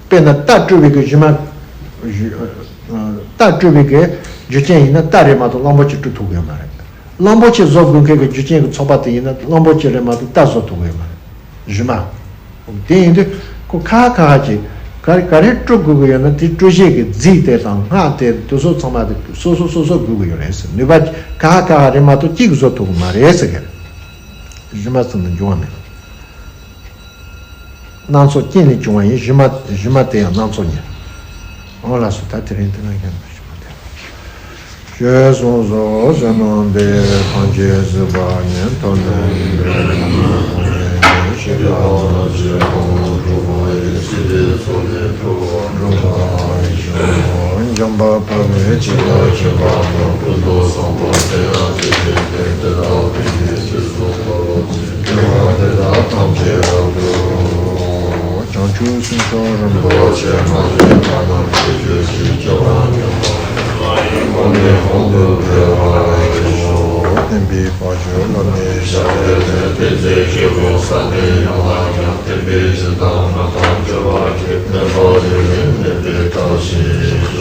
དཔེར་ན་རྟ་བཀྲུ་བའི་གི་སྒྱུ་མ། རྟ་བཀྲུ་བའི་གི་རྒྱུ་རྐྱེན་ཡིན་ན་རྟ་རེད་མ་གཏོགས་གླང་པོ་ཆེ་བཀྲུ་ཐུབ་ཀྱི་ཡོད་མ་རེད། གླང་པོ་ཆེ་བཟོ་དགོས་མཁན་གྱི་རྒྱུ་རྐྱེན་གྱི་ཚོགས་པ་དེ་ཡིན་ན་གླང་པོ་ཆེ་རེད་མ་གཏོགས་རྟ་བཟོ་ཐུབ་ཀྱི་ཡོད་མ་རེད། སྒྱུ་མ། དེ་ཡིན་དུས་ཁོ་ཁ་ཁ་ཁ་ཅིག་ག་རེ་ག་རེ་བཀྲུ་དགོས་ཀྱི་ཡོད་ན། དེ་བཀྲུ་བྱེད་ཀྱི་རྫས་དེ་དང་སྔགས་དེ་དེ་ཚོ་ཚང་མ་དེ་སོ་སོ་སོ་སོ་དགོས་ཀྱི་ཡོད་རེད་ཟེར། ནུས་པ་ཁ་ཁ་ཁ་རེད་མ་གཏོགས་གཅིག་བཟོ་ཐུབ་ཀྱི་མ་རེད་ཟེར་གི་རེད། སྒྱུ་མ་ཚུལ་ནི་འབྱུང་བ་མེད། སྣ་ཚོགས་རྐྱེན་ནི་བྱུང་བ་ཡིན། སྒྱུ་མ། སྒྱུ་མ་དེ་ཡང་སྣ་ཚོགས་ཉིད། འོ་ལགས་སོ། ད་དེ་རིང་འདི་ན་མཁྱེན་པ་ཞུ་མ་དེ། ཞེས་གསུངས་སོ། བསོད་ནམས་འདི་ཐམས་ཅད་གཟིགས་པ་ཉིད། ཐོབ་ནས་ཉེས་པའི་དགྲ་རྣམས་ཕམ་བྱས་ནས། སྐྱེ་རྒ་ན་འཆིའི་ཁམས་སུ་འགྲོ་བ་ཡི། སྲིད་པའི་མཚོ་ལས་འགྲོ་བ་སྒྲོལ་བར་ཤོག། འཇམ་དཔལ་དཔའ་བོས་ཇི་ལྟར་མཁྱེན་པ་དང་། ཀུན་ཏུ་བཟང་པོ་དེ་ཡང་དེ་བཞིན་ཏེ། དེ་དག་ཀུན་གྱི་རྗེས་སུ་བདག་སློབ་ཅིང་། དགེ་བ་འདི་དག་ཐམས་ཅད་རབ་ཏུ། བྱང་ཆུབ་སེམས་མཆོག་རིན་པོ་ཆེ། མ་སྐྱེས་པ་རྣམས་སྐྱེ་གྱུར་ཅིག་སྐྱེ་བ་མྱ་ངན་ལས་འདས་པ་ཡི། གོང་ནས་གོང་དུ་འཕེལ་བར་ཤོག། བསྟན་པའི་དཔལ་འབྱོར་བླ་མེད་ཤར། དེ་ནས་ཐོས་བརྩེགས་ཀྱི་གོ་ས་དེ་ཡང་ལ་ཡང་། བསྟན་པའི་སྤྱི་དང་སྨོན་ལམ་བཅོལ་བ་ཁྱེད། བསྟན་པ་དེ་བཞིན་གནས་པའི་བཀྲ་ཤིས་ཤོག།